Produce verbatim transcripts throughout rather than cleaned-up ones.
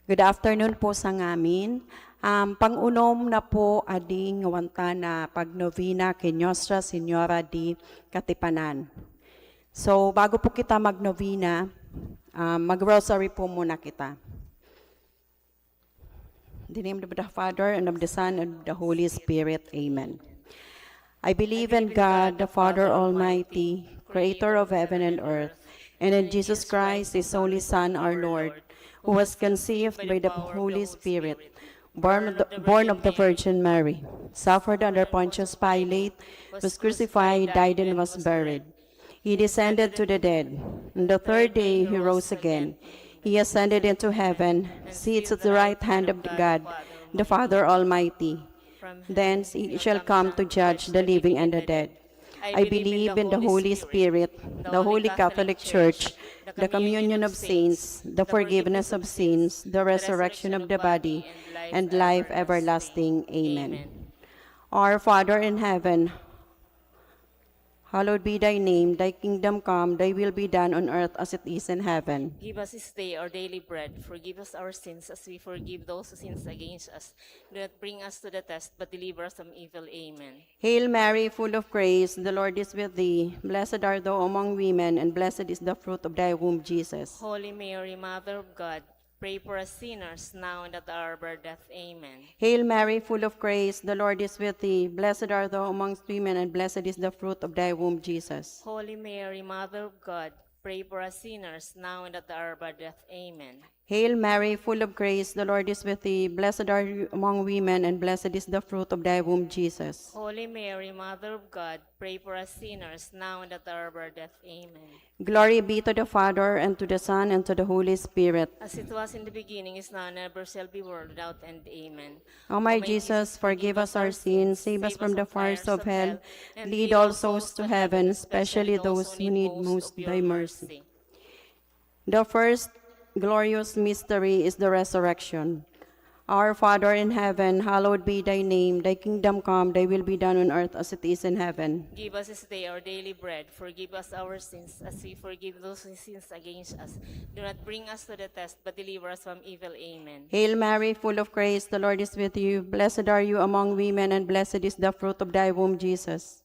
Good afternoon po sa ngamin. Um, pang-unom na po ading wanta na pagnovena kay Nuestra Señora de Katipanan. So, bago po kita magnovena, um, mag-rosary po muna kita. In the name of the Father, and of the Son, and of the Holy Spirit. Amen. I believe in God, the Father Almighty, creator of heaven and earth, and in Jesus Christ, his only Son, our Lord, who was conceived by the Holy Spirit, born of the, born of the Virgin Mary, suffered under Pontius Pilate, was crucified, died, and was buried. He descended to the dead. On the third day, he rose again. He ascended into heaven, sits at the right hand of God, the Father Almighty. Thence he shall come to judge the living and the dead. I believe in the Holy Spirit, the Holy Catholic Church, the communion of saints, the forgiveness of sins, the resurrection of the body, and life everlasting. Amen. Our Father in heaven, hallowed be thy name, thy kingdom come, thy will be done on earth as it is in heaven. Give us this day our daily bread. Forgive us our sins as we forgive those who sins against us. Do not bring us to the test, but deliver us from evil. Amen. Hail Mary, full of grace, the Lord is with thee. Blessed art thou among women, and blessed is the fruit of thy womb, Jesus. Holy Mary, Mother of God, pray for us sinners, now and at the hour of our death. Amen. Hail Mary, full of grace, the Lord is with thee. Blessed art thou amongst women, and blessed is the fruit of thy womb, Jesus. Holy Mary, Mother of God, pray for us sinners, now and at the hour of our death. Amen. Hail Mary, full of grace, the Lord is with thee. Blessed are you among women, and blessed is the fruit of thy womb, Jesus. Holy Mary, Mother of God, pray for us sinners, now and at the hour of our death. Amen. Glory be to the Father, and to the Son, and to the Holy Spirit. As it was in the beginning, is now, and ever shall be, world without end. Amen. O my Jesus, forgive us our sins, save us from the fires of hell, and lead all souls to heaven, especially those who need most thy mercy. The first glorious mystery is the resurrection. Our Father in heaven, hallowed be thy name. Thy kingdom come, thy will be done on earth as it is in heaven. Give us this day our daily bread. Forgive us our sins, as we forgive those who sins against us. Do not bring us to the test, but deliver us from evil. Amen. Hail Mary, full of grace, the Lord is with you. Blessed are you among women, and blessed is the fruit of thy womb, Jesus.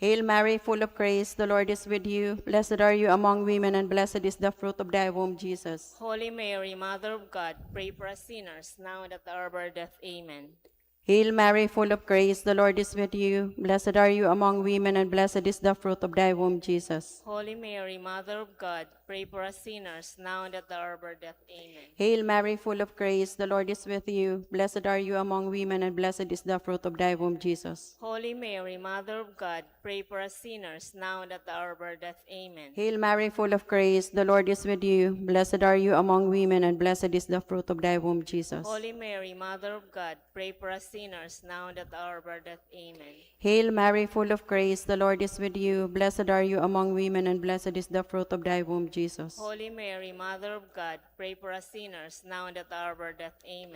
Hail Mary, full of grace, the Lord is with you. Blessed are you among women, and blessed is the fruit of thy womb, Jesus. Holy Mary, Mother of God, pray for us sinners, now and at the hour of our death. Amen. Hail Mary, full of grace, the Lord is with you. Blessed are you among women, and blessed is the fruit of thy womb, Jesus. Holy Mary, Mother of God, pray for us sinners, now and at the hour of our death. Amen. Hail Mary, full of grace, the Lord is with you. Blessed are you among women, and blessed is the fruit of thy womb, Jesus. Holy Mary, Mother of God, pray for us sinners, now and at the hour of our death. Amen. Hail Mary, full of grace, the Lord is with you. Blessed are you among women, and blessed is the fruit of thy womb, Jesus. Holy Mary, Mother of God, pray for us sinners, now and at the hour of our death. Amen. Hail Mary, full of grace, the Lord is with you. Blessed are you among women, and blessed is the fruit of thy womb, Jesus. Holy Mary, Mother of God, pray for us sinners, now and at the hour of our death. Amen.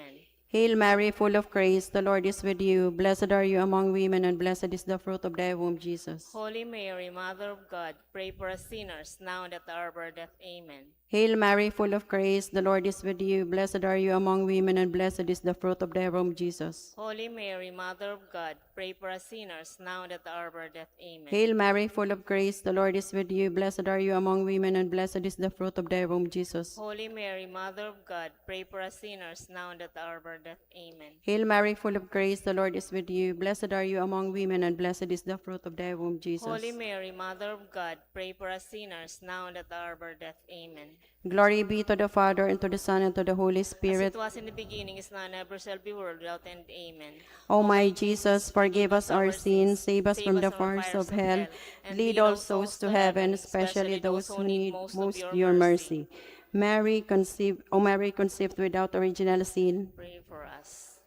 Hail Mary, full of grace, the Lord is with you. Blessed are you among women, and blessed is the fruit of thy womb, Jesus. Holy Mary, Mother of God, pray for us sinners, now and at the hour of our death. Amen. Hail Mary, full of grace, the Lord is with you. Blessed are you among women, and blessed is the fruit of thy womb, Jesus. Holy Mary, Mother of God, pray for us sinners, now and at the hour of our death. Amen. Hail Mary, full of grace, the Lord is with you. Blessed are you among women, and blessed is the fruit of thy womb, Jesus. Holy Mary, Mother of God, pray for us sinners, now and at the hour of our death. Amen. Hail Mary, full of grace, the Lord is with you. Blessed are you among women, and blessed is the fruit of thy womb, Jesus. Holy Mary, Mother of God, pray for us sinners, now and at the hour of our death. Amen. Glory be to the Father, and to the Son, and to the Holy Spirit. As it was in the beginning, is now, and ever shall be, world without end. Amen. O my Jesus, forgive us our sins, save us from the fires of hell, and lead all souls to heaven, especially those who need most your mercy. Mary conceived, O Mary conceived without original sin. Pray for us.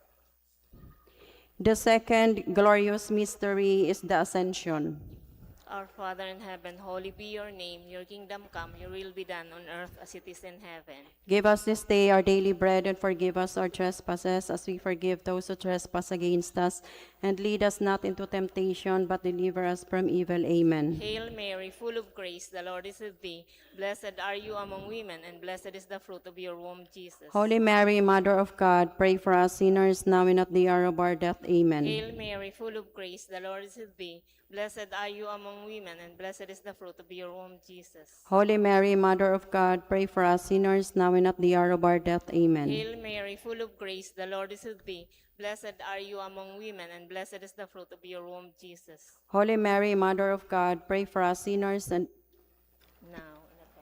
The second glorious mystery is the Ascension. Our Father in heaven, holy be your name. Your kingdom come, your will be done on earth as it is in heaven. Give us this day our daily bread and forgive us our trespasses as we forgive those who trespass against us. And lead us not into temptation but deliver us from evil. Amen. Hail Mary, full of grace, the Lord is with thee. Blessed are you among women, and blessed is the fruit of your womb, Jesus. Holy Mary, Mother of God, pray for us sinners now and at the hour of our death. Amen. Hail Mary, full of grace, the Lord is with thee. Blessed are you among women, and blessed is the fruit of your womb, Jesus. Holy Mary, Mother of God, pray for us sinners now and at the hour of our death. Amen. Hail Mary, full of grace, the Lord is with thee. Blessed are you among women, and blessed is the fruit of your womb, Jesus. Holy Mary, Mother of God, pray for us sinners and Now,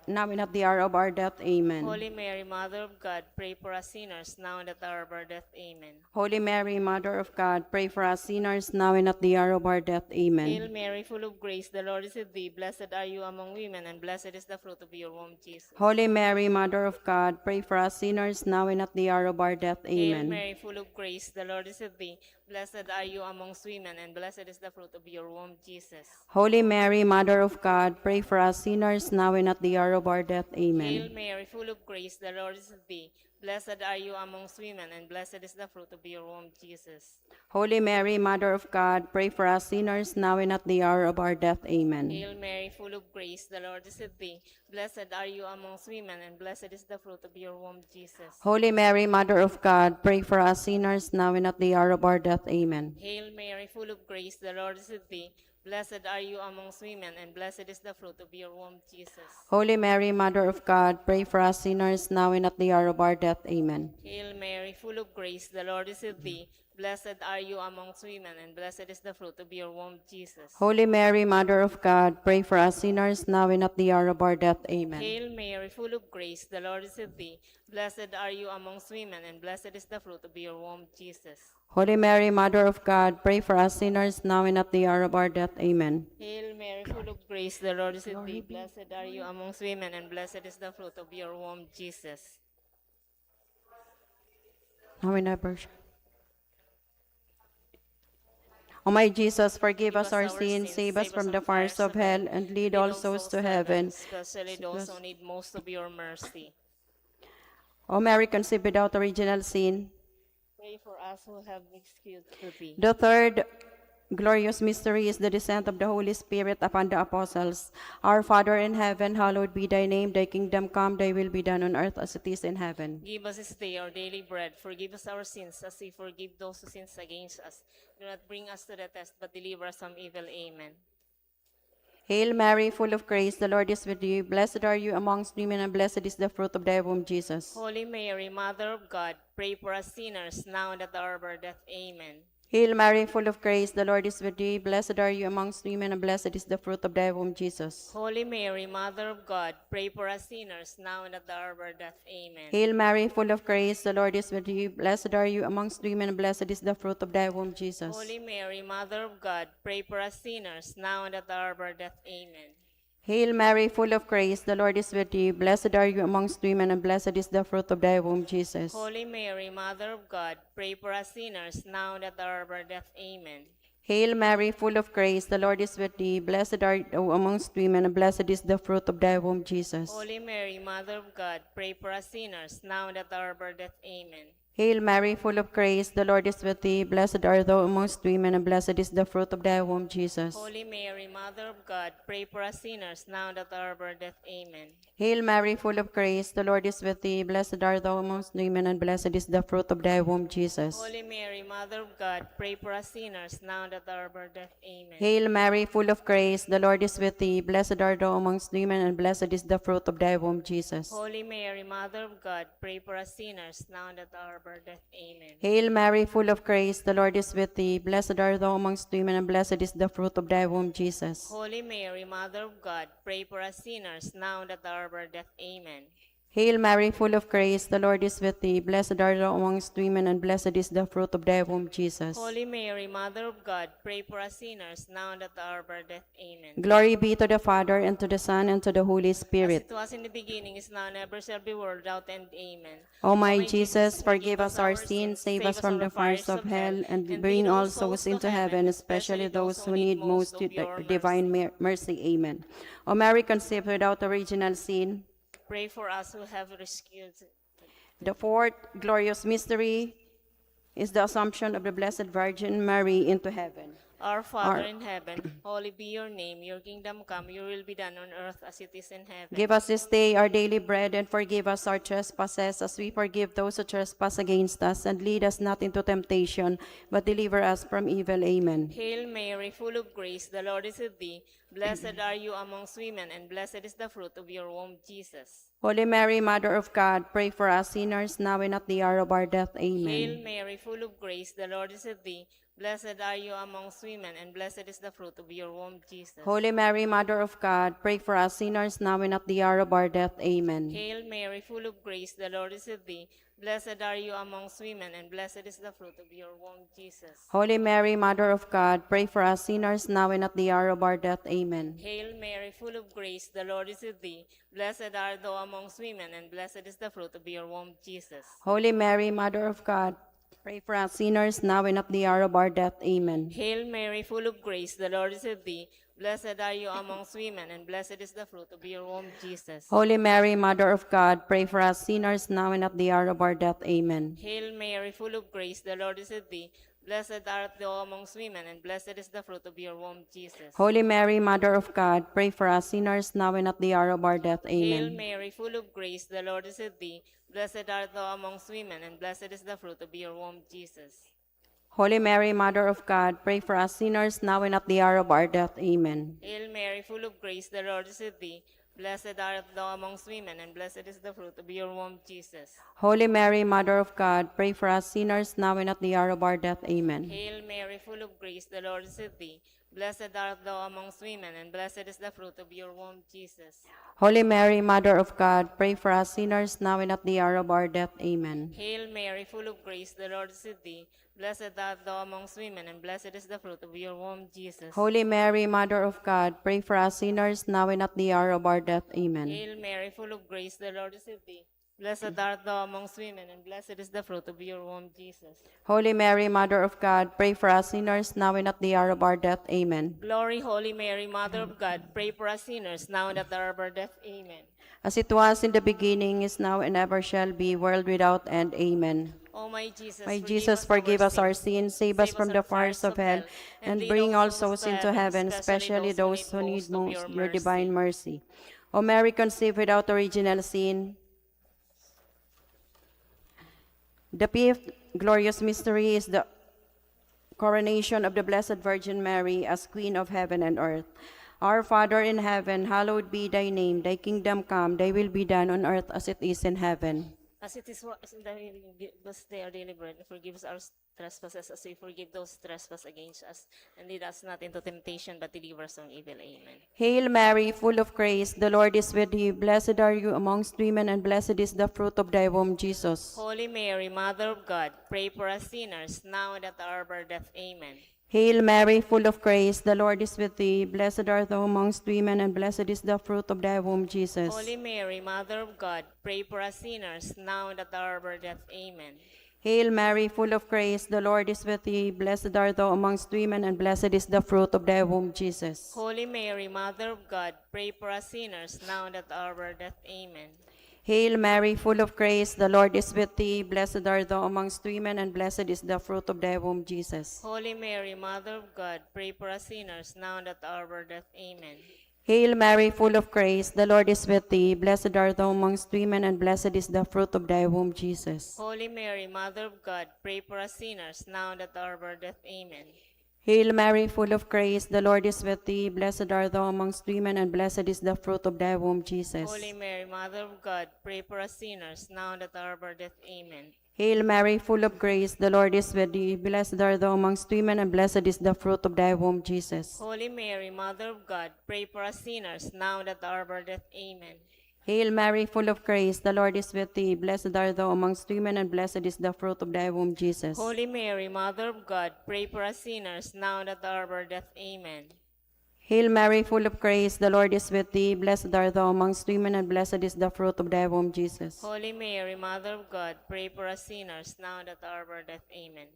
now and at the hour of our death. Amen. Holy Mary, Mother of God, pray for us sinners, now and at the hour of our death. Amen. Holy Mary, Mother of God, pray for us sinners now and at the hour of our death. Hail Amen. Mary, full of grace, the Lord is with thee. Blessed are you among women, and blessed is the fruit of your womb, Jesus. Holy Mary, Mother of God, pray for us sinners now and at the hour of our death. Hail Amen. Mary, full of grace, the Lord is with thee. Blessed are you amongst women, and blessed is the fruit of your womb, Jesus. Holy Mary, Mother of God, pray for us sinners now and at the hour of our death. Hail Amen. Mary, full of grace, the Lord is with thee. Blessed are you amongst women, and blessed is the fruit of your womb, Jesus. Holy Mary, Mother of God, pray for us sinners now and at the hour of our death. Amen. Hail Mary, full of grace, the Lord is with thee. Blessed are you amongst women, and blessed is the fruit of your womb, Jesus. Holy Mary, Mother of God, pray for us sinners now and at the hour of our death. Amen. Hail Mary, full of grace, the Lord is with thee. Blessed are you amongst women, and blessed is the fruit of your womb, Jesus. Holy Mary, Mother of God, pray for us sinners now and at the hour of our death. Amen. Hail Mary, full of grace, the Lord is with thee. Blessed are you amongst women, and blessed is the fruit of your womb, Jesus. Holy Mary, Mother of God, pray for us sinners now and at the hour of our death. Amen. Hail Mary, full of grace, the Lord is with thee. Blessed are you amongst women, and blessed is the fruit of your womb, Jesus. Holy Mary, Mother of God, pray for us sinners now and at the hour of our death. Amen. Hail Mary, full of grace, the Lord is with thee. Blessed are you amongst women, and blessed is the fruit of your womb, Jesus. Now and ever. O my Jesus, forgive us our sins, save us from the fires of hell, and lead all souls to heaven. Especially those who need most of your mercy. O Mary conceived without original sin. Pray for us who have mixed guilt to thee. The third glorious mystery is the descent of the Holy Spirit upon the apostles. Our Father in heaven, hallowed be thy name. Thy kingdom come, thy will be done on earth as it is in heaven. Give us this day our daily bread. Forgive us our sins as we forgive those who sins against us. Do not bring us to the test, but deliver us from evil. Amen. Hail Mary, full of grace, the Lord is with thee. Blessed are you amongst women, and blessed is the fruit of thy womb, Jesus. Holy Mary, Mother of God, pray for us sinners, now and at the hour of our death. Amen. Hail Mary, full of grace, the Lord is with thee. Blessed are you amongst women, and blessed is the fruit of thy womb, Jesus. Holy Mary, Mother of God, pray for us sinners, now and at the hour of our death. Amen. Hail Mary, full of grace, the Lord is with thee. Blessed are you amongst women, and blessed is the fruit of thy womb, Jesus. Holy Mary, Mother of God, pray for us sinners, now and at the hour of our death. Amen. Hail Mary, full of grace, the Lord is with thee. Blessed are you amongst women, and blessed is the fruit of thy womb, Jesus. Holy Mary, Mother of God, pray for us sinners, now and at the hour of our death. Amen. Hail Mary, full of grace, the Lord is with thee. Blessed art thou amongst women, and blessed is the fruit of thy womb, Jesus. Holy Mary, Mother of God, pray for us sinners, now and at the hour of our death. Amen. Hail Mary, full of grace, the Lord is with thee. Blessed art thou amongst women, and blessed is the fruit of thy womb, Jesus. Holy Mary, Mother of God, pray for us sinners, now and at the hour of our death. Amen. Hail Mary, full of grace, the Lord is with thee. Blessed art thou amongst women, and blessed is the fruit of thy womb, Jesus. Holy Mary, Mother of God, pray for us sinners, now and at the hour of our death. Amen. Hail Mary, full of grace, the Lord is with thee. Blessed art thou amongst women, and blessed is the fruit of thy womb, Jesus. Holy Mary, Mother of God, pray for us sinners, now and at the hour of our death. Amen. Hail Mary, full of grace, the Lord is with thee. Blessed art thou amongst women, and blessed is the fruit of thy womb, Jesus. Holy Mary, Mother of God, pray for us sinners, now and at the hour of our death. Amen. Hail Mary, full of grace, the Lord is with thee. Blessed art thou amongst women, and blessed is the fruit of thy womb, Jesus. Holy Mary, Mother of God, pray for us sinners, now and at the hour of our death. Amen. Glory be to the Father, and to the Son, and to the Holy Spirit. As it was in the beginning, is now, and ever shall be, world without end. Amen. O my Jesus, forgive us our sins, save us from the fires of hell, and bring all souls into heaven, especially those who need most of the divine mer- mercy. Amen. O Mary conceived without original sin. Pray for us who have rescued. The fourth glorious mystery is the Assumption of the Blessed Virgin Mary into heaven. Our Father in heaven, holy be your name. Your kingdom come, your will be done on earth as it is in heaven. Give us this day our daily bread, and forgive us our trespasses, as we forgive those who trespass against us, and lead us not into temptation, but deliver us from evil. Amen. Hail Mary, full of grace, the Lord is with thee. Blessed are you amongst women, and blessed is the fruit of your womb, Jesus. Holy Mary, Mother of God, pray for us sinners, now and at the hour of our death. Hail Amen. Mary, full of grace, the Lord is with thee. Blessed are you amongst women, and blessed is the fruit of your womb, Jesus. Holy Mary, Mother of God, pray for us sinners, now and at the hour of our death. Amen. Hail Mary, full of grace, the Lord is with thee. Blessed are you amongst women, and blessed is the fruit of your womb, Jesus. Holy Mary, Mother of God, pray for us sinners, now and at the hour of our death. Amen. Hail Mary, full of grace, the Lord is with thee. Blessed art thou amongst women, and blessed is the fruit of your womb, Jesus. Holy Mary, Mother of God, pray for us sinners, now and at the hour of our death. Amen. Hail Mary, full of grace, the Lord is with thee. Blessed are you amongst women, and blessed is the fruit of your womb, Jesus. Holy Mary, Mother of God, pray for us sinners, now and at the hour of our death. Amen. Hail Mary, full of grace, the Lord is with thee. Blessed art thou amongst women, and blessed is the fruit of your womb, Jesus. Holy Mary, Mother of God, pray for us sinners, now and at the hour of our death. Hail Amen. Mary, full of grace, the Lord is with thee. Blessed art thou amongst women, and blessed is the fruit of your womb, Jesus. Holy Mary, Mother of God, pray for us sinners, now and at the hour of our death. Amen. Hail Mary, full of grace, the Lord is with thee. Blessed art thou amongst women, and blessed is the fruit of your womb, Jesus. Holy Mary, Mother of God, pray for us sinners, now and at the hour of our death. Amen. Hail Mary, full of grace, the Lord is with thee. Blessed art thou amongst women, and blessed is the fruit of your womb, Jesus. Holy Mary, Mother of God, pray for us sinners, now and at the hour of our death. Amen. Hail Mary, full of grace, the Lord is with thee. Blessed art thou amongst women, and blessed is the fruit of your womb, Jesus. Holy Mary, Mother of God, pray for us sinners, now and at the hour of our death. Amen. Hail Mary, full of grace, the Lord is with thee. Blessed art thou amongst women, and blessed is the fruit of your womb, Jesus. Holy Mary, Mother of God, pray for us sinners, now and at the hour of our death. Amen. Glory, Holy Mary, Mother of God, pray for us sinners, now and at the hour of our death. Amen. As it was in the beginning, is now, and ever shall be, world without end. Amen. O my Jesus, My Jesus, forgive us our sins, save us from the fires of hell, and bring all souls into heaven, especially those who need most your divine mercy. O Mary conceived without original sin. The fifth glorious mystery is the coronation of the Blessed Virgin Mary as Queen of Heaven and Earth. Our Father in heaven, hallowed be thy name. Thy kingdom come, thy will be done on earth as it is in heaven. As it is wa- as in the, give us our daily bread, and forgive us our trespasses as we forgive those trespass against us. And lead us not into temptation, but deliver us from evil. Amen. Hail Mary, full of grace, the Lord is with thee. Blessed are you amongst women, and blessed is the fruit of thy womb, Jesus. Holy Mary, Mother of God, pray for us sinners, now and at the hour of our death. Amen. Hail Mary, full of grace, the Lord is with thee. Blessed art thou amongst women, and blessed is the fruit of thy womb, Jesus. Holy Mary, Mother of God, pray for us sinners, now and at the hour of our death. Amen. Hail Mary, full of grace, the Lord is with thee. Blessed art thou amongst women, and blessed is the fruit of thy womb, Jesus. Holy Mary, Mother of God, pray for us sinners, now and at the hour of our death. Amen. Hail Mary, full of grace, the Lord is with thee. Blessed art thou amongst women, and blessed is the fruit of thy womb, Jesus. Holy Mary, Mother of God, pray for us sinners, now and at the hour of our death. Amen. Hail Mary, full of grace, the Lord is with thee. Blessed art thou amongst women, and blessed is the fruit of thy womb, Jesus. Holy Mary, Mother of God, pray for us sinners, now and at the hour of our death. Amen. Hail Mary, full of grace, the Lord is with thee. Blessed art thou amongst women, and blessed is the fruit of thy womb, Jesus. Holy Mary, Mother of God, pray for us sinners, now and at the hour of our death. Amen. Hail Mary, full of grace, the Lord is with thee. Blessed art thou amongst women, and blessed is the fruit of thy womb, Jesus. Holy Mary, Mother of God, pray for us sinners, now and at the hour of our death. Amen. Hail Mary, full of grace, the Lord is with thee. Blessed art thou amongst women, and blessed is the fruit of thy womb, Jesus. Holy Mary, Mother of God, pray for us sinners, now and at the hour of our death. Amen. Hail Mary, full of grace, the Lord is with thee. Blessed art thou amongst women, and blessed is the fruit of thy womb, Jesus. Holy Mary, Mother of God, pray for us sinners, now and at the hour of our death. Amen.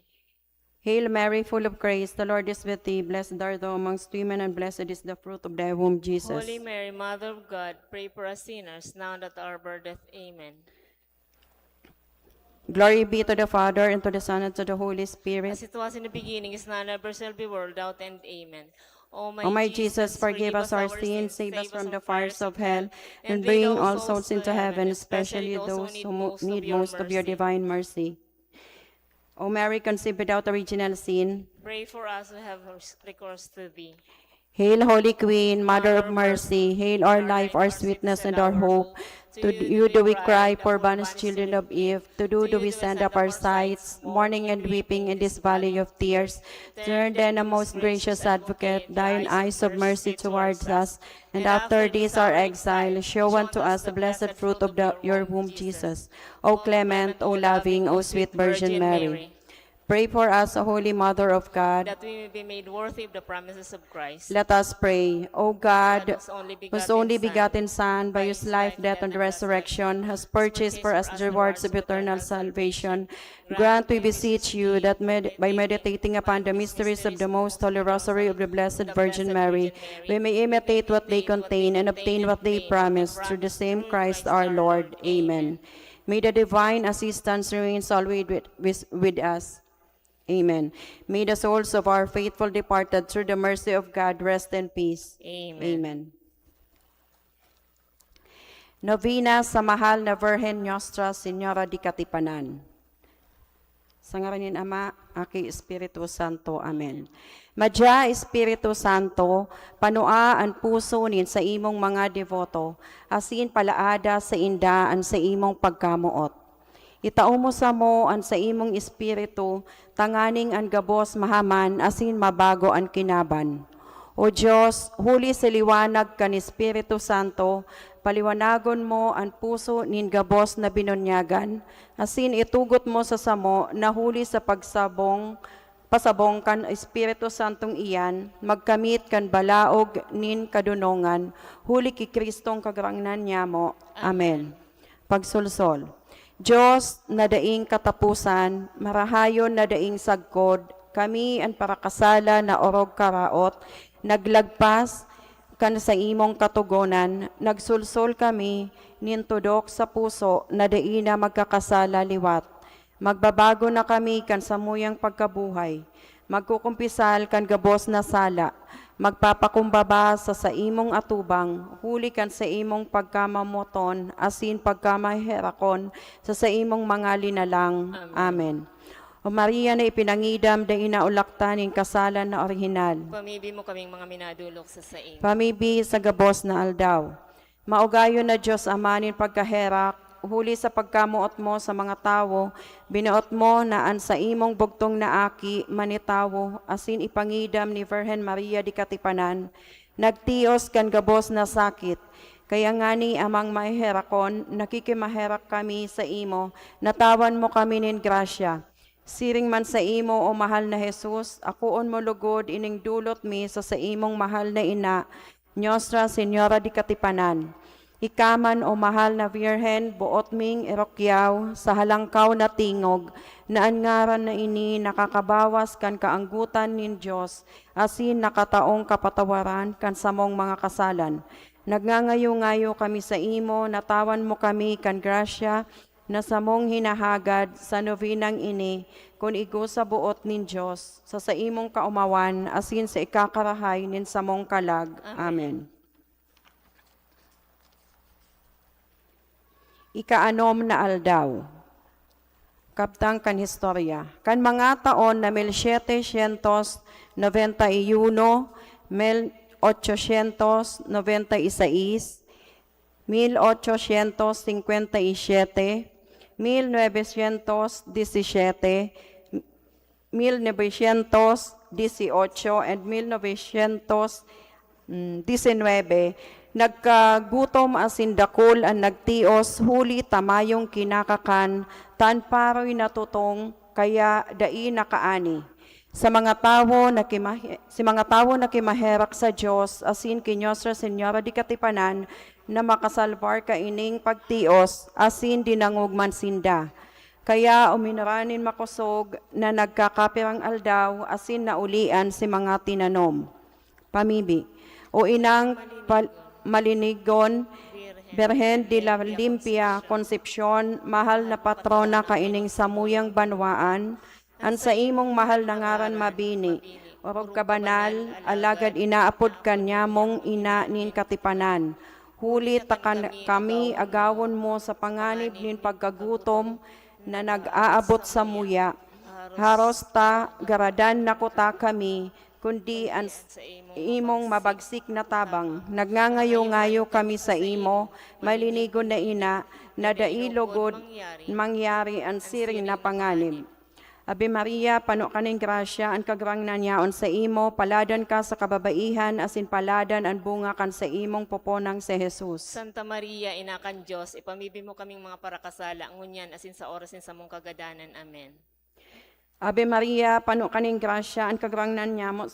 Hail Mary, full of grace, the Lord is with thee. Blessed art thou amongst women, and blessed is the fruit of thy womb, Jesus. Holy Mary, Mother of God, pray for us sinners, now and at the hour of our death. Amen. Glory be to the Father, and to the Son, and to the Holy Spirit. As it was in the beginning, is now, and ever shall be, world without end. Amen. O my, O my Jesus, forgive us our sins, save us from the fires of hell, and bring all souls into heaven, especially those who mo- need most of your divine mercy. O Mary, conceived without original sin. Pray for us who have recourse to thee. Hail, Holy Queen, Mother of Mercy, hail our life, our sweetness, and our hope. To you do we cry, poor banished children of Eve. To you do we send up our sighs, mourning and weeping in this valley of tears. Turn then, O most gracious Advocate, thine eyes of mercy towards us, and after this our exile, show unto us the blessed fruit of the, your womb, Jesus. O clement, O loving, O sweet Virgin Mary. Pray for us, O Holy Mother of God. That we may be made worthy of the promises of Christ. Let us pray. O God, Whose only whose only begotten begotten Son, by whose life, death, and resurrection, has purchased for us the rewards of eternal salvation, grant, we beseech you, that med- by meditating upon the mysteries of the most holy rosary of the Blessed Virgin Mary, we may imitate what they contain and obtain what they promise, through the same Christ our Lord. Amen. May the divine assistance remain always with, with, with us. Amen. May the souls of our faithful departed through the mercy of God rest in peace. Amen. Amen. Novena sa Mahal na Virgen Nuestra Señora de Katipanan. Sa ngaran nin Ama, Aki, Espiritu Santo. Amen. Madya, Espiritu Santo, panua an puso nin saimong mga deboto, asin palaada sainda an saimong pagkamoot. Itao mo samo an saimong Espiritu, tanganing an gabos mahaman asin mabago an kinaban. O Dios, huli sa liwanag kan Espiritu Santo, paliwanagon mo an puso nin gabos na binunyagan, asin itugot mo sa samo na huli sa pagsabong, pasabong kan Espiritu Santong iyan, magkamit kan balaog nin kadonongan, huli ki Kristong Kagurangnan nyamo. Amen. Pagsolsol. Dios na daing kataposan, marahayon na daing sagkod, kami an parakasala na orog karaot, naglagpas kan saimong katogonan, nagsolsol kami nin tudok sa puso na dai na magkakasala liwat. Magbabago na kami kan samuyang pagkabuhay. Magkukumpisal kan gabos na sala. Magpapakumbaba sa saimong atubang, huli kan saimong pagkamamoton asin pagkamaherakon sa saimong mga linalang. Amen. O Maria na ipinangidam, dai na ulaktan nin kasalan na orihinal. Pamibi mo kaming mga minadolok sa saimo. Pamibi sa gabos na aldaw. Maugayon na Dios Ama nin pagkaherak, huli sa pagkamoot mo sa mga tawo, binoot mo na an saimong bugtong na Aki manitawo, asin ipangidam ni Virgen Maria di Katipanan, nagtios kan gabos na sakit. Kaya ngani, Amang maheherakon, nakikimaherak kami saimo, natawan mo kami nin grasya. Siring man saimo, o mahal na Jesus, akoon mo lugod ining dulot mi sa saimong mahal na ina, Nuestra Señora de Katipanan. Ika man, o mahal na Birhen, boot ming irukyaw sa halangkaw na tingog na an ngaran na ini nakakabawas kan kaanggotan nin Dios asin nakataong kapatawaran kan samong mga kasalan. Nagngangayo-ngayo kami saimo, natawan mo kami kan grasya na samong hinahagad sa novenang ini, kun igwa sa boot nin Dios, sa saimong kaomawan asin sa ikakarahay nin samong kalag. Amen. Ikaanom na aldaw. Kabtang kan historia. Kan mga taon na mil setecientos noventa y uno, mil ochocientos noventa y seis, mil ochocientos cincuenta y siete, mil novecientos diecisiete, mil novecientos dieciocho, and mil novecientos Mm, disinwebe, nagkagutom asin dakul an nagtios, huli ta mayong kinakakan, ta an paroy natutong, kaya dai nakaani. Sa mga tawo na kimahe-, si mga tawo na kimaherak sa Dios asin ki Nuestra Señora de Katipanan na makasalbar kaining pagtios, asin dinangog man sinda. Kaya uminuran nin makosog na nagkakapirang aldaw asin naulian si mga tinanom. Pamibi. O Inang pal-, malinigon, Birhen de la Limpia Concepcion, mahal na patrona kaining samuyang banwaan, an saimong mahal na ngaran mabini, orog ka banal, alagad inaapod ka niyamong ina nin katipanan. Huli ta kan-, kami agawon mo sa panganib nin pagkagutom na nag-aabot samuya. Haros ta garadan na kuta kami, kundi an s-, imong mabagsik na tabang. Nagngangayo-ngayo kami sa imo, malinigon na ina, na dai logod mangyari an siring na panganib. Ave Maria, pano ka nin grasya, an Kagurangnan yaon sa imo, paladan ka sa kababaihan, asin paladan an bunga kan sa imong poponang si Jesus. Santa Maria, Ina kan Dios, ipamibi mo kaming mga parakasala, ngunyan asin sa oras nin samong kagadanan. Amen. Ave Maria, pano ka nin grasya, an Kagurangnan niya mo,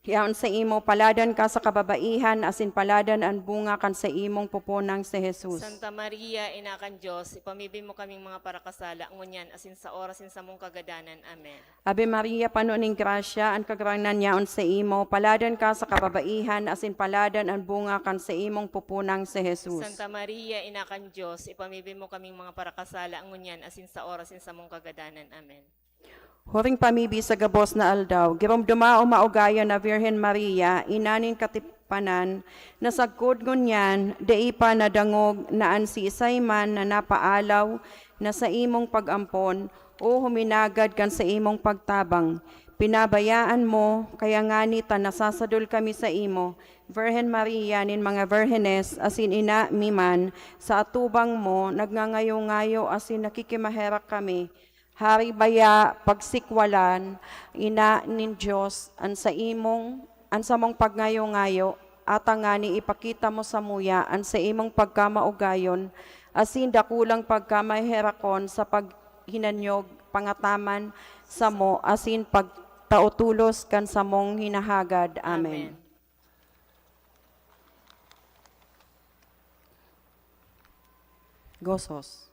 yaon sa imo, paladan ka sa kababaihan, asin paladan an bunga kan sa imong poponang si Jesus. Santa Maria, Ina kan Dios, ipamibi mo kaming mga parakasala, ngunyan asin sa oras nin samong kagadanan. Amen. Ave Maria, pano nin grasya, an Kagurangnan yaon sa imo, paladan ka sa kababaihan, asin paladan an bunga kan sa imong poponang si Jesus. Santa Maria, Ina kan Dios, ipamibi mo kaming mga parakasala, ngunyan asin sa oras nin samong kagadanan. Amen. Huring pamibi sa gabos na aldaw, giromdoma o maogayon na Virgen Maria, ina nin katipanan, na sagkod ngunyan dai pa nadangog na an siisay man na napaalaw na sa imong pag-ampon o huminagad kan sa imong pagtabang, pinabayaan mo, kaya ngani ta nasasadol kami sa imo, Virgen Maria nin mga virgenes, asin ina mi man, sa atubang mo, nagngangayo-ngayo asin nakikimaherak kami, Hari baya pagsikwalan, Ina nin Dios, an sa imong, an samong pagngayo-ngayo, ata ngani ipakita mo samuya an sa imong pagkamaogayon asin dakulang pagkamaherakon sa paghinanyog pangataman samo asin pagtao tolos kan samong hinahagad. Amen. Amen. Gozos.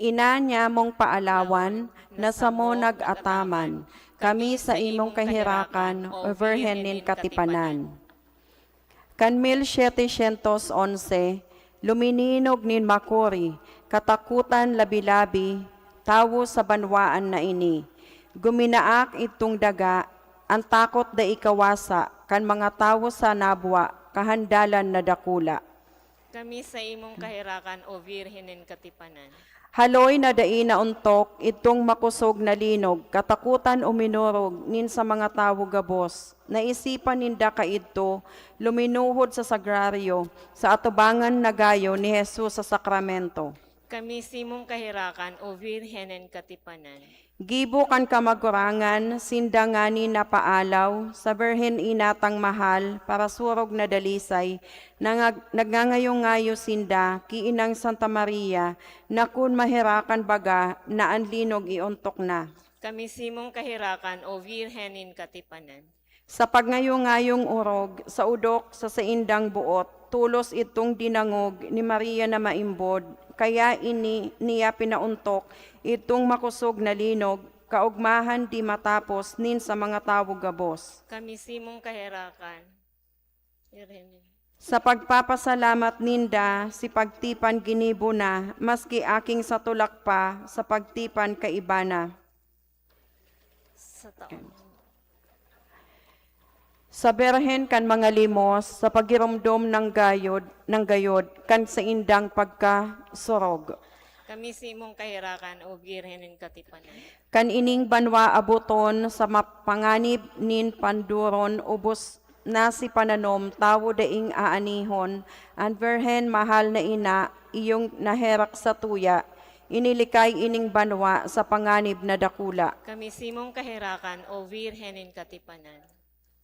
Ina niya mong paalawan, na samo nag-ataman kami sa imong kahirakan, O Virgen nin Katipanan. Kan mil setecientos onse, lumininog nin makuri, katakotan labi-labi, tawo sa banwaan na ini. Guminaak idtong daga, an takot dai kawasa kan mga tawo sa nabwa, kahandalan na dakula. Kami sa imong kaherakan, O Birhen nin Katipanan. Haloy na dai naontok idtong makosog na linog, katakotan o minorog nin sa mga tawo gabos. Naisipan ninda kaidto luminuhod sa sagraryo, sa atubangan na gayo ni Jesus sa sakramento. Kami simong kaherakan, O Birhen nin Katipanan. Gibo kan kamagurangan, sinda ngani napaalaw sa Birhen inatang mahal, parasurog na dalisay, nangag- nagngangayo-ngayo sinda ki Inang Santa Maria, na kun maherakan baga na an linog iontok na. Kami simong kaherakan, O Birhen nin Katipanan. Sa pagngayo-ngayong orog, sa odok sa saindang boot, tolos idtong dinangog ni Maria na maimbod, kaya ini niya pinaontok idtong makosog na linog, kaogmahan di matapos nin sa mga tawo gabos. Kami simong kaherakan, Birhen nin Sa pagpapasalamat ninda, si pagtipan ginibo na, maski aking satulak pa, sa pagtipan kaiba na. Sa taon. Sa Birhen kan mga limos, sa pagiromdom ng gayod, ng gayod, kan saindang pagkasurog. Kami simong kaherakan, O Birhen nin Katipanan. Kan ining banwa aboton sa mapanganib nin pandoron, ubos na si pananom, tawo daing aanihon, an Birhen, mahal na ina, iyong naherak sa tuya, inilikay ining banwa sa panganib na dakula. Kami simong kaherakan, O Birhen nin Katipanan.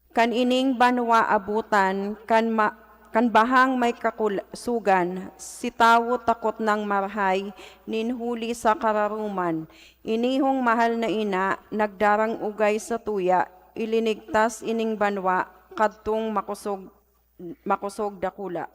Kan ining banwa abutan kan ma- kan bahang may kakusugan, si tawo takot nang marahay nin huli sa kararuman. Inihong mahal na ina, nagdarang ugay sa tuya, ilinigtas ining banwa kadtong makosog, makosog dakula.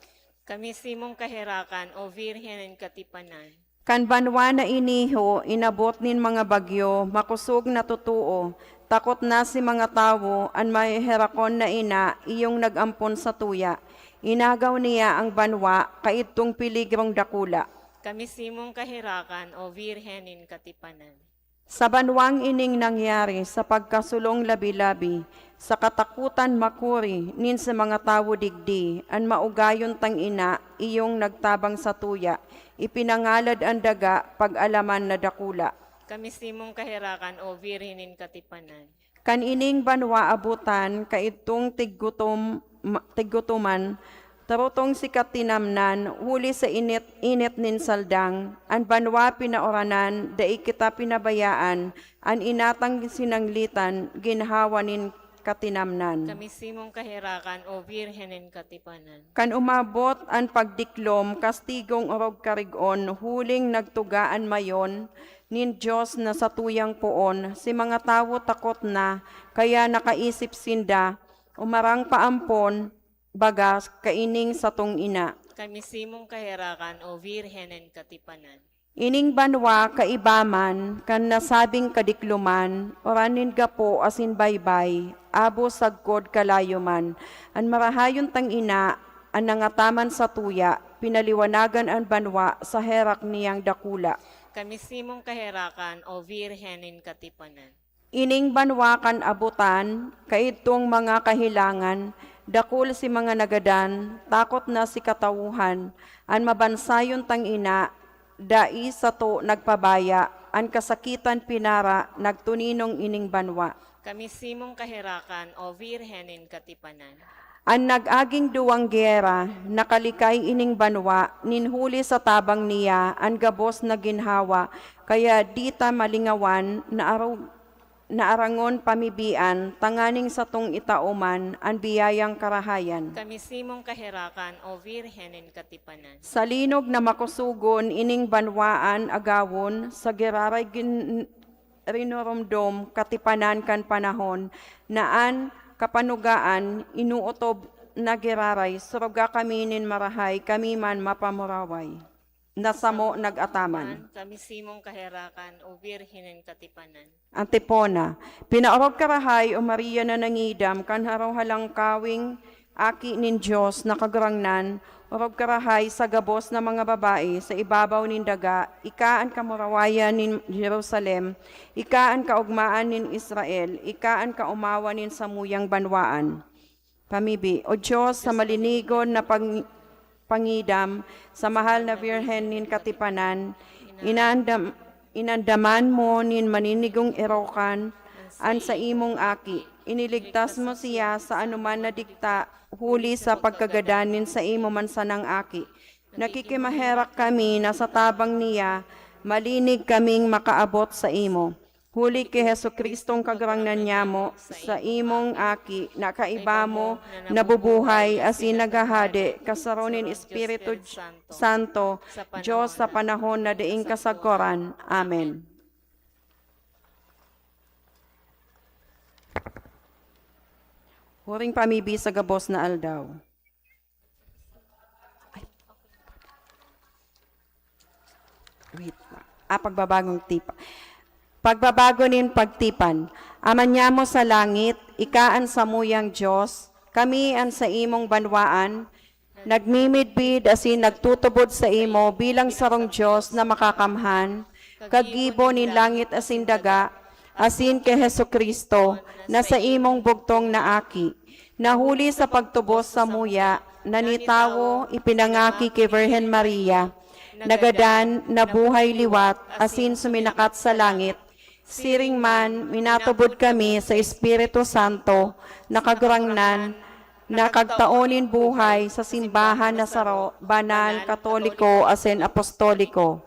Kami simong kaherakan, O Birhen nin Katipanan. Kan banwa na iniho, inabot nin mga bagyo, makosog na totoo, takot na si mga tawo, an maheherakon na ina, iyong nag-ampon sa tuya. Inagaw niya ang banwa, kaidtong peligrong dakula. Kami simong kaherakan, O Birhen nin Katipanan. Sa banwang ining nangyari sa pagkasulong labi-labi, sa katakotan makuri nin sa mga tawo digdi, an maugayon tang ina, iyong nagtabang sa tuya, ipinangalad an daga, pag-alaman na dakula. Kami simong kaherakan, O Birhen nin Katipanan. Kan ining banwa abutan, kaidtong tiggutom, ma- tiggutoman, tarutong si katinamnan, huli sa init-init nin saldang, an banwa pinauranan, dai kita pinabayaan, an inatang sinanglitan, ginhawa nin katinamnan. Kami simong kaherakan, O Birhen nin Katipanan. Kan umabot an pagdiklom, kastigong orog karig-on, huling nagtuga an mayon nin Dios na satuyang poon, si mga tawo takot na, kaya nakaisip sinda, umarang paampon, bagas, kaining satong ina. Kami simong kaherakan, O Birhen nin Katipanan. Ining banwa kaiba man kan nasabing kadikloman, uran nin gapo asin baybay, abo sagkod kalayo man, an marahayon tang ina, an nangataman sa tuya, pinaliwanagan an banwa sa herak niyang dakula. Kami simong kaherakan, O Birhen nin Katipanan. Ining banwa kan abutan, kaidtong mga kahelangan, dakul si mga nagadan, takot na si katawuhan, an mabansayon tang ina, dai sato nagpabaya, an kasakitan pinara, nagtuninong ining banwa. Kami simong kaherakan, O Birhen nin Katipanan. An nag-aging duwang gera, nakalikay ining banwa, nin huli sa tabang niya, an gabos na ginhawa, kaya di ta malingawan na arog na arangon pamibian, tanganing satong itao man an biyayang karahayan. Kami simong kaherakan, O Birhen nin Katipanan. Sa linog na makosogon ining banwaan agawon, sa giraray gin-, rinoromdom katipanan kan panahon, na an kapanugaan inootob na giraray, suruga kami nin marahay, kami man mapamuraway. Na samo nag-ataman. Kami simong kaherakan, O Birhen nin Katipanan. Antipona. Pinaorog ka rahay, O Maria na nangidam kan harong halangkawing Aki nin Dios na Kagurangnan, orog ka rahay sa gabos na mga babae sa ibabaw nin daga, ika an kamurawayan nin Jerusalem, ika an kaogmaan nin Israel, ika an kaomawan nin samuyang banwaan. Pamibi, O Dios, sa malinigon na pang-, pangidam sa mahal na Birhen nin Katipanan, inandam-, inandaman mo nin maninigong erokan an saimong Aki. Iniligtas mo siya sa anuman na dikta huli sa pagkagadan nin saimo man sanang Aki. Nakikimaherak kami na sa tabang niya, malinig kaming makaabot saimo. Huli ki Jesu-Cristong Kagurangnan nyamo, sa imong Aki, na kaiba mo, nabubuhay, asin naghahade, kasaro nin Espiritu Santo, Dios sa panahon na daing kasagkoran. Amen. Huring pamibi sa gabos na aldaw. Wait. Ah, pagbabagong tipa. Pagbabago nin pagtipan. Ama nyamo sa langit, ika an samuyang Dios, kami an saimong banwaan, nagmimidbid asin nagtutubod saimo bilang sarong Dios na makakamhan, kagibo nin langit asin daga, asin ki Jesu-Cristo, na saimong bugtong na Aki. Na huli sa pagtubos samuya, na nitawo, ipinangaki ki Virgen Maria, nagadan, nabuhay liwat, asin suminakat sa langit. Siring man, minatubod kami sa Espiritu Santo, na Kagurangnan, na kagtao nin buhay sa simbahan na saro, banal, katoliko, asin apostoliko.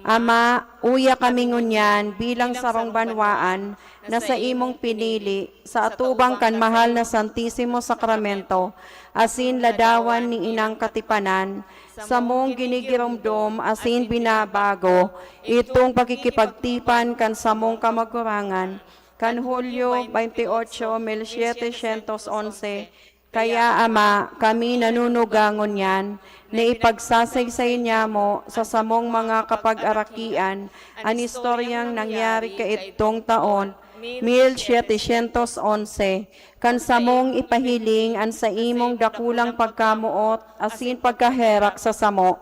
Ama, uya kami ngunyan bilang sarong banwaan na saimong pinili sa atubang kan mahal na Santisimo Sakramento, asin ladawan ni Inang Katipanan, samong ginigiromdom asin binabago itong pakikipagtipan kan samong kamagurangan, kan Hulyo twenty-eight, mil siete syentos onse, Kaya, Ama, kami nanunuga ngunyan na ipagsasaysay nyamo sa samong mga kapag-arakian an istoryang nangyari kaidtong taon, mil siete syentos onse, kan samong ipahiling an saimong dakulang pagkamoot asin pagkaherak sa samo,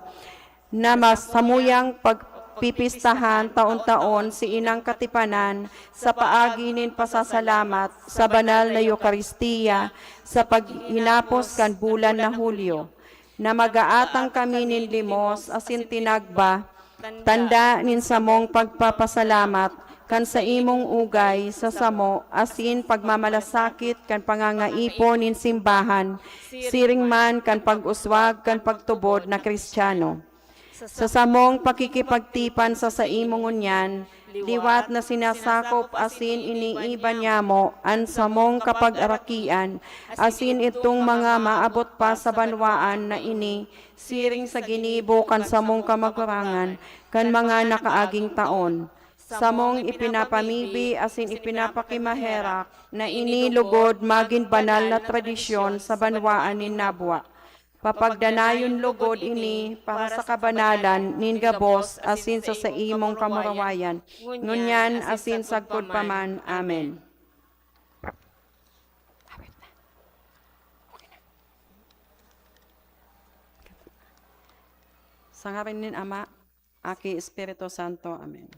na mas samuyang pagpipistahan taon-taon si Inang Katipanan sa paagi nin pasasalamat sa banal na Eukaristiya sa paghinapos kan bulan na Hulyo, na mag-aatang kami nin limos asin tinagba, tanda nin samong pagpapasalamat kan saimong ugay sa samo asin pagmamalasakit kan pangangaipon nin simbahan, siring man kan pag-uswag kan pagtubod na Kristiyano. Sa samong pakikipagtipan sa saimo ngunyan, liwat na sinasakop asin iniiba nyamo an samong kapagarakian, asin itong mga maabot pa sa banwaan na ini, siring sa ginibo kan samong kamagurangan kan mga nakaaging taon. Samong ipinapamibi asin ipinapakimaherak na ini lugod magin banal na tradisyon sa banwaan nin Nabua. Papagdanayon lugod ini para sa kabanalan nin gabos asin sa saimong kamurawayan, ngunyan asin sagkod pa man. Amen. Sa ngaran nin Ama, Aki, Espiritu Santo. Amen.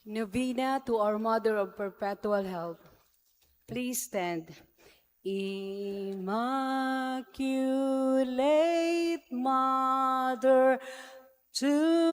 Novena to our Mother of Perpetual Help. Please stand. Immaculate Mother, to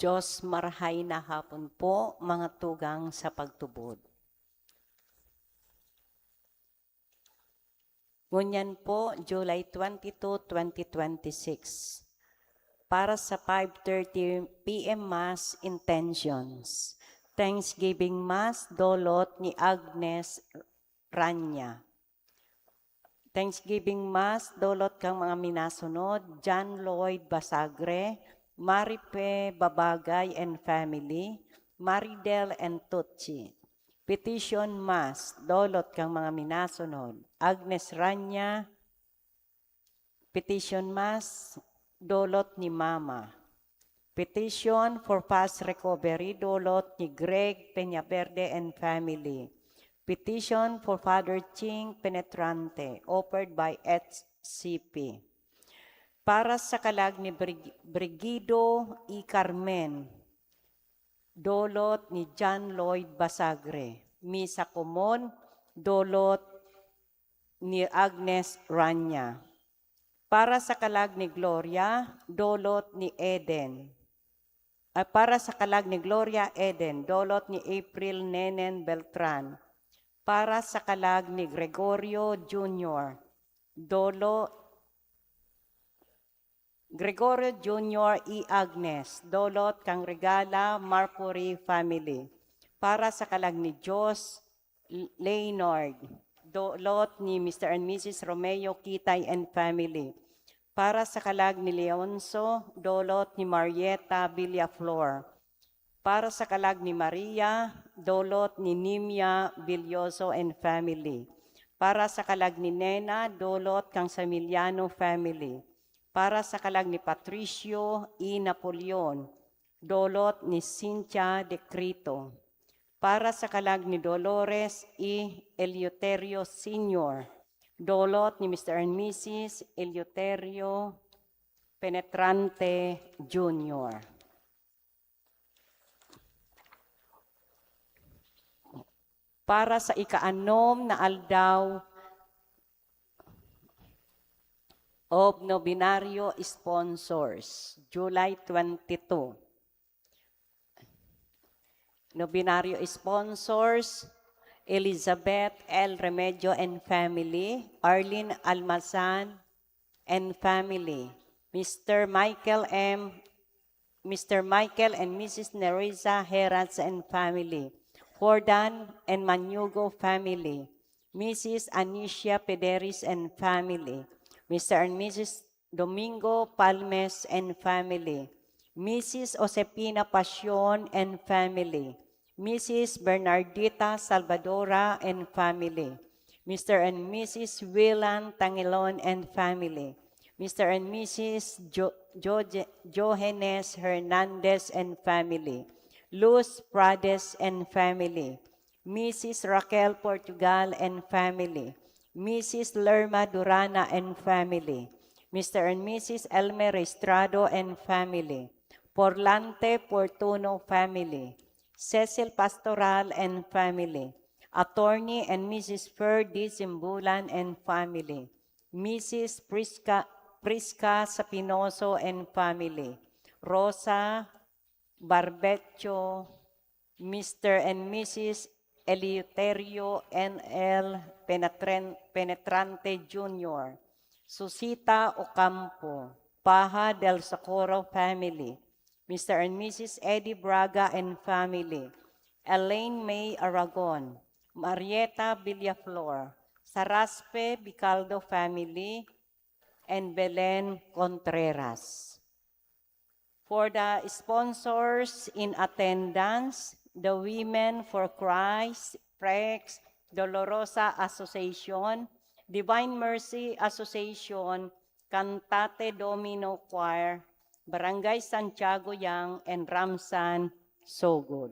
Diyos, marahay na hapon po, mga tugang sa pagtubod. Ngunyan po, July twenty-two, twenty twenty-six. Para sa five thirty P M Mass intentions. Thanksgiving Mass, dolot ni Agnes Rania. Thanksgiving Mass, dolot kan mga minasunod, John Lloyd Basagre, Maripe Babagay and family, Maridel and Tutsi. Petition Mass, dolot kan mga minasunod, Agnes Rania. Petition Mass, dolot ni Mama. Petition for fast recovery, dolot ni Greg Peñaverde and family. Petition for Father Ching Penetrante, offered by H C P. Para sa kalag ni Brig-, Brigido E. Carmen, dolot ni John Lloyd Basagre. Misa Komon, dolot ni Agnes Rania. Para sa kalag ni Gloria, dolot ni Eden. Ah, para sa kalag ni Gloria Eden, dolot ni April Nenen Beltran. Para sa kalag ni Gregorio Junior, dolo-, Gregorio Junior E. Agnes, dolot kan Regala Marfori family. Para sa kalag ni Diyos, Leonard, dolot ni Mister and Missus Romeo Kitay and family. Para sa kalag ni Leonso, dolot ni Marieta Villaflor. Para sa kalag ni Maria, dolot ni Nimia Villoso and family. Para sa kalag ni Nena, dolot kan Samiliano family. Para sa kalag ni Patricio E. Napoleon, dolot ni Cynthia Decrito. Para sa kalag ni Dolores E. Eleuterio Senior, dolot ni Mister and Missus Eleuterio Penetrante Junior. Para sa ikaanom na aldaw of Novenario Sponsors, July twenty-two. Novenario sponsors, Elizabeth L. Remedio and family, Arlene Almazan and family, Mister Michael M., Mister Michael and Missus Nerissa Heras and family, Jordan and Manugo family, Missus Anicia Pederis and family, Mister and Missus Domingo Palmes and family, Missus Josefina Pasion and family, Missus Bernardita Salvadora and family, Mister and Missus Willan Tangilon and family, Mister and Missus Jo-, Jo-, Johannes Hernandez and family, Luz Prades and family, Missus Raquel Portugal and family, Missus Lerma Durana and family, Mister and Missus Elmer Estrado and family, Porlante Portuno family, Cecil Pastoral and family, Attorney and Missus Fer D. Simbulan and family, Missus Prisca, Prisca Sapinoso and family, Rosa Barbecho, Mister and Missus Eleuterio N L Penatren-, Penetrante Junior, Susita Ocampo, Paja del Socorro family, Mister and Missus Eddie Braga and family, Elaine May Aragon, Marieta Villaflor, Saraspe Bicaldo family, and Belen Contreras. For the sponsors in attendance, the Women for Christ, PREX, Dolorosa Association, Divine Mercy Association, Cantate Domino Choir, Barangay Santiago Yang, and Ramsan Sogod.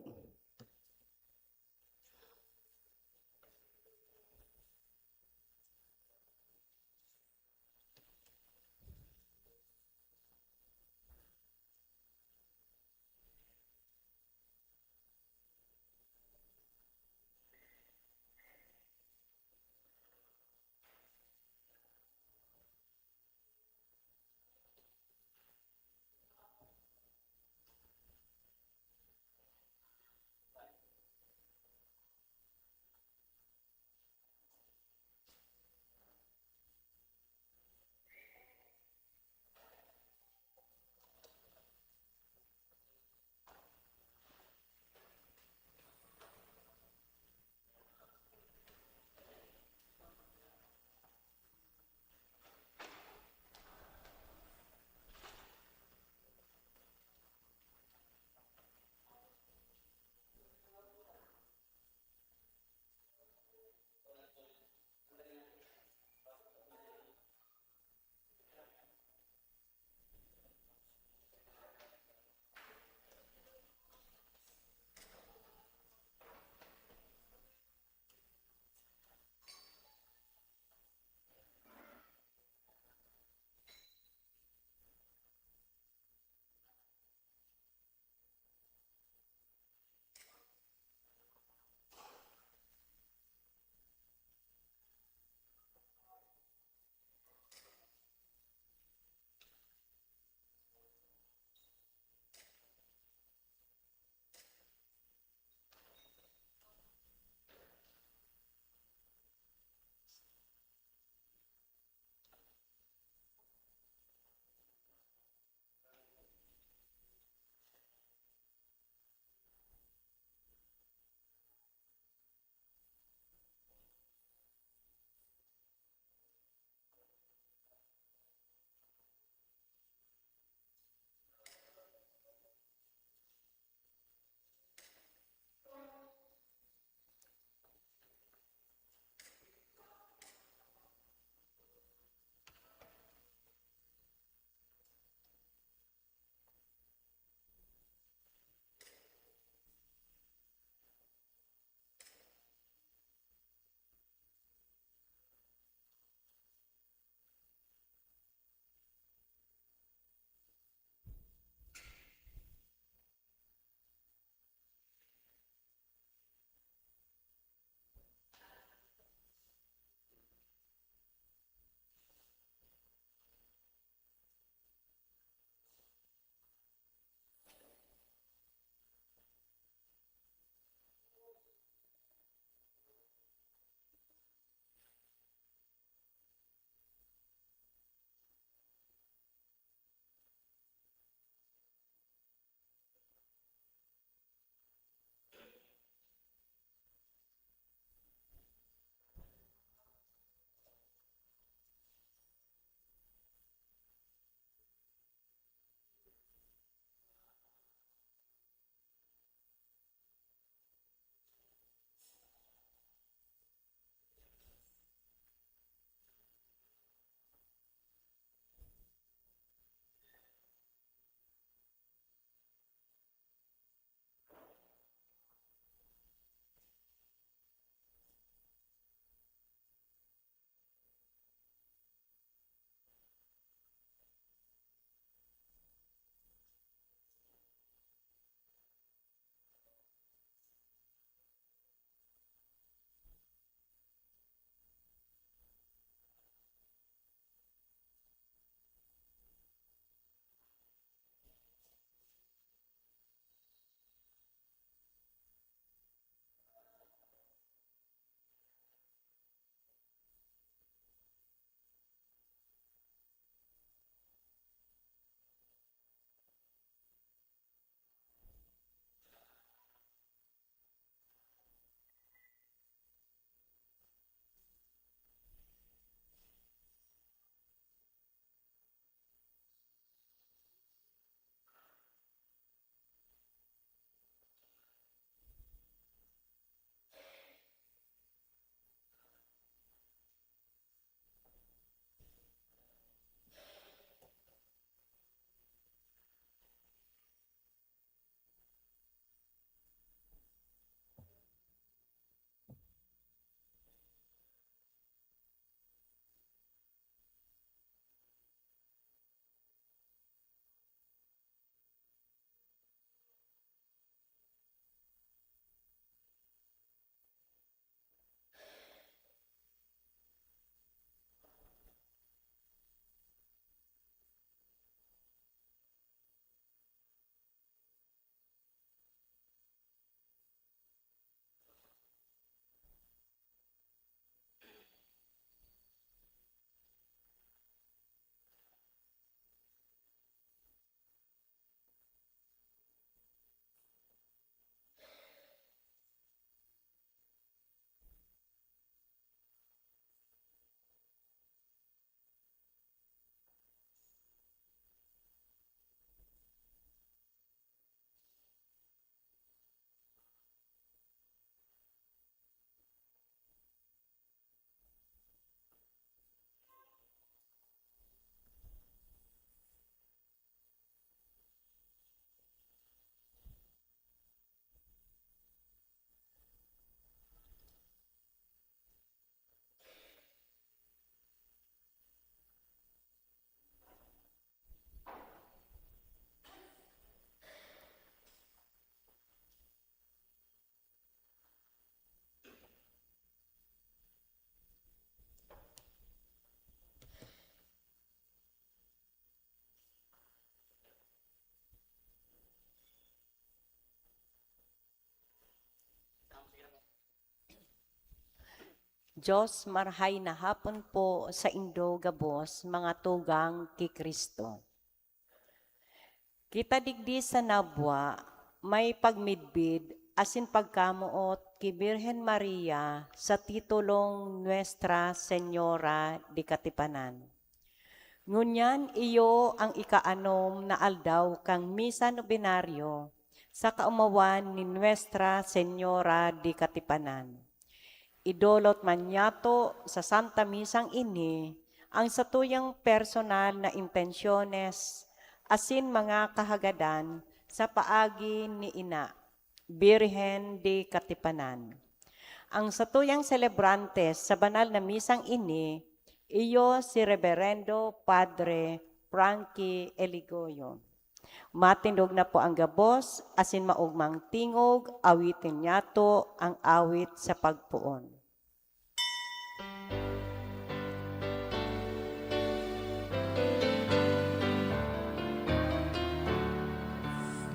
Diyos, marhay na hapon po saindo gabos, mga tugang ki Cristo. Kita digdi sa Nabua, may pagmidbid asin pagkamoot ki Birhen Maria sa titulong Nuestra Señora de Katipanan. Ngunyan iyo ang ikaanom na aldaw kan Misa Nobenario sa kaomawan ni Nuestra Señora de Katipanan. Idolot man niyato sa Santa Misang ini ang satuyang personal na intensyones asin mga kahagadan sa paagi ni Ina, Birhen de Katipanan. Ang satuyang selebrantes sa banal na misang ini, iyo si Reberendo Padre Frankie Eligoyo. Matindog na po ang gabos, asin maogmang tingog, awitin niyato ang awit sa pagpoon.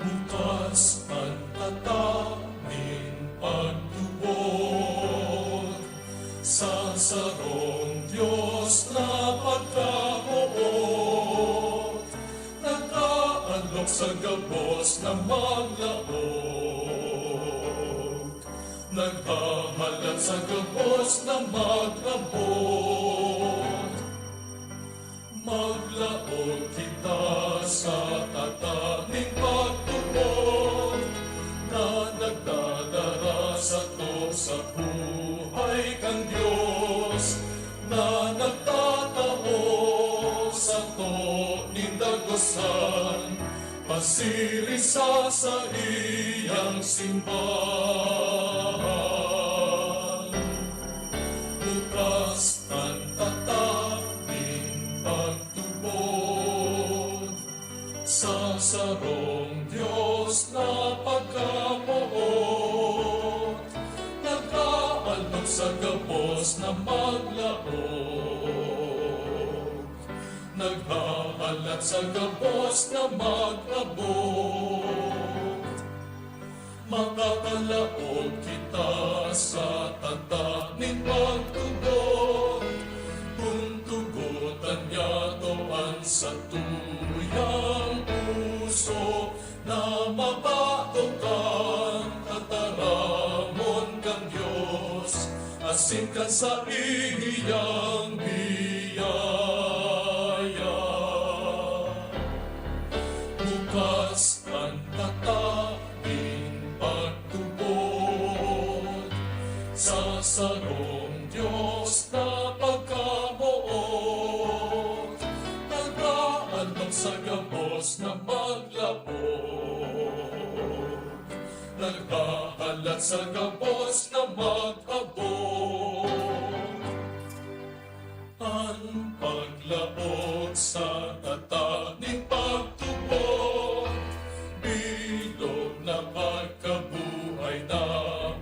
Bukas an tata nin pagtubod sa sarong Dios na pagkamoot, nag-aalok sa gabos na maglaog, naghahalat sa gabos na mag-abot. Maglaog kita sa tata nin pagtubod na nagdadara sato sa buhay kan Dios, na nagtatao sato nin dagosan, pasiring sa saiyang simbahan. Bukas an tata nin pagtubod sa sarong Dios na pagkamoot, nag-aalok sa gabos na maglaog, naghahalat sa gabos na mag-abot. Makakalaog kita sa tata nin pagtubod, kun tugotan niyato an satuyang puso na mabato kan tataramon kan Dios asin kan saiyang biyaya. Bukas an tata nin pagtubod sa sarong Dios na pagkamoot, nag-aalok sa gabos na maglaog, naghahalat sa gabos na mag-abot. An paglaog sa tata nin pagtubod, bilog na pagkabuhay na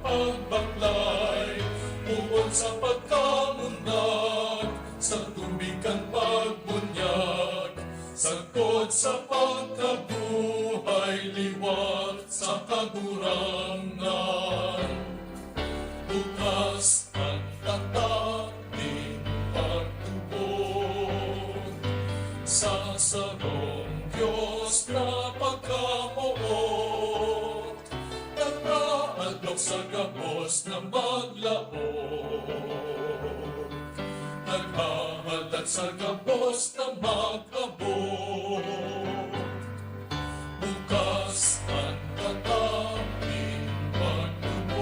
pagbaklay, poon sa pagkamundag, sa tubig kan pagbunyag, sagkod sa pagkabuhay, liwat sa Kagurangnan. Bukas an tata nin pagtubod sa sarong Dios na pagkamoot, nagaalok sa gabos na maglaog, naghahalat sa gabos na mag-abot. Bukas an tata nin pagtubod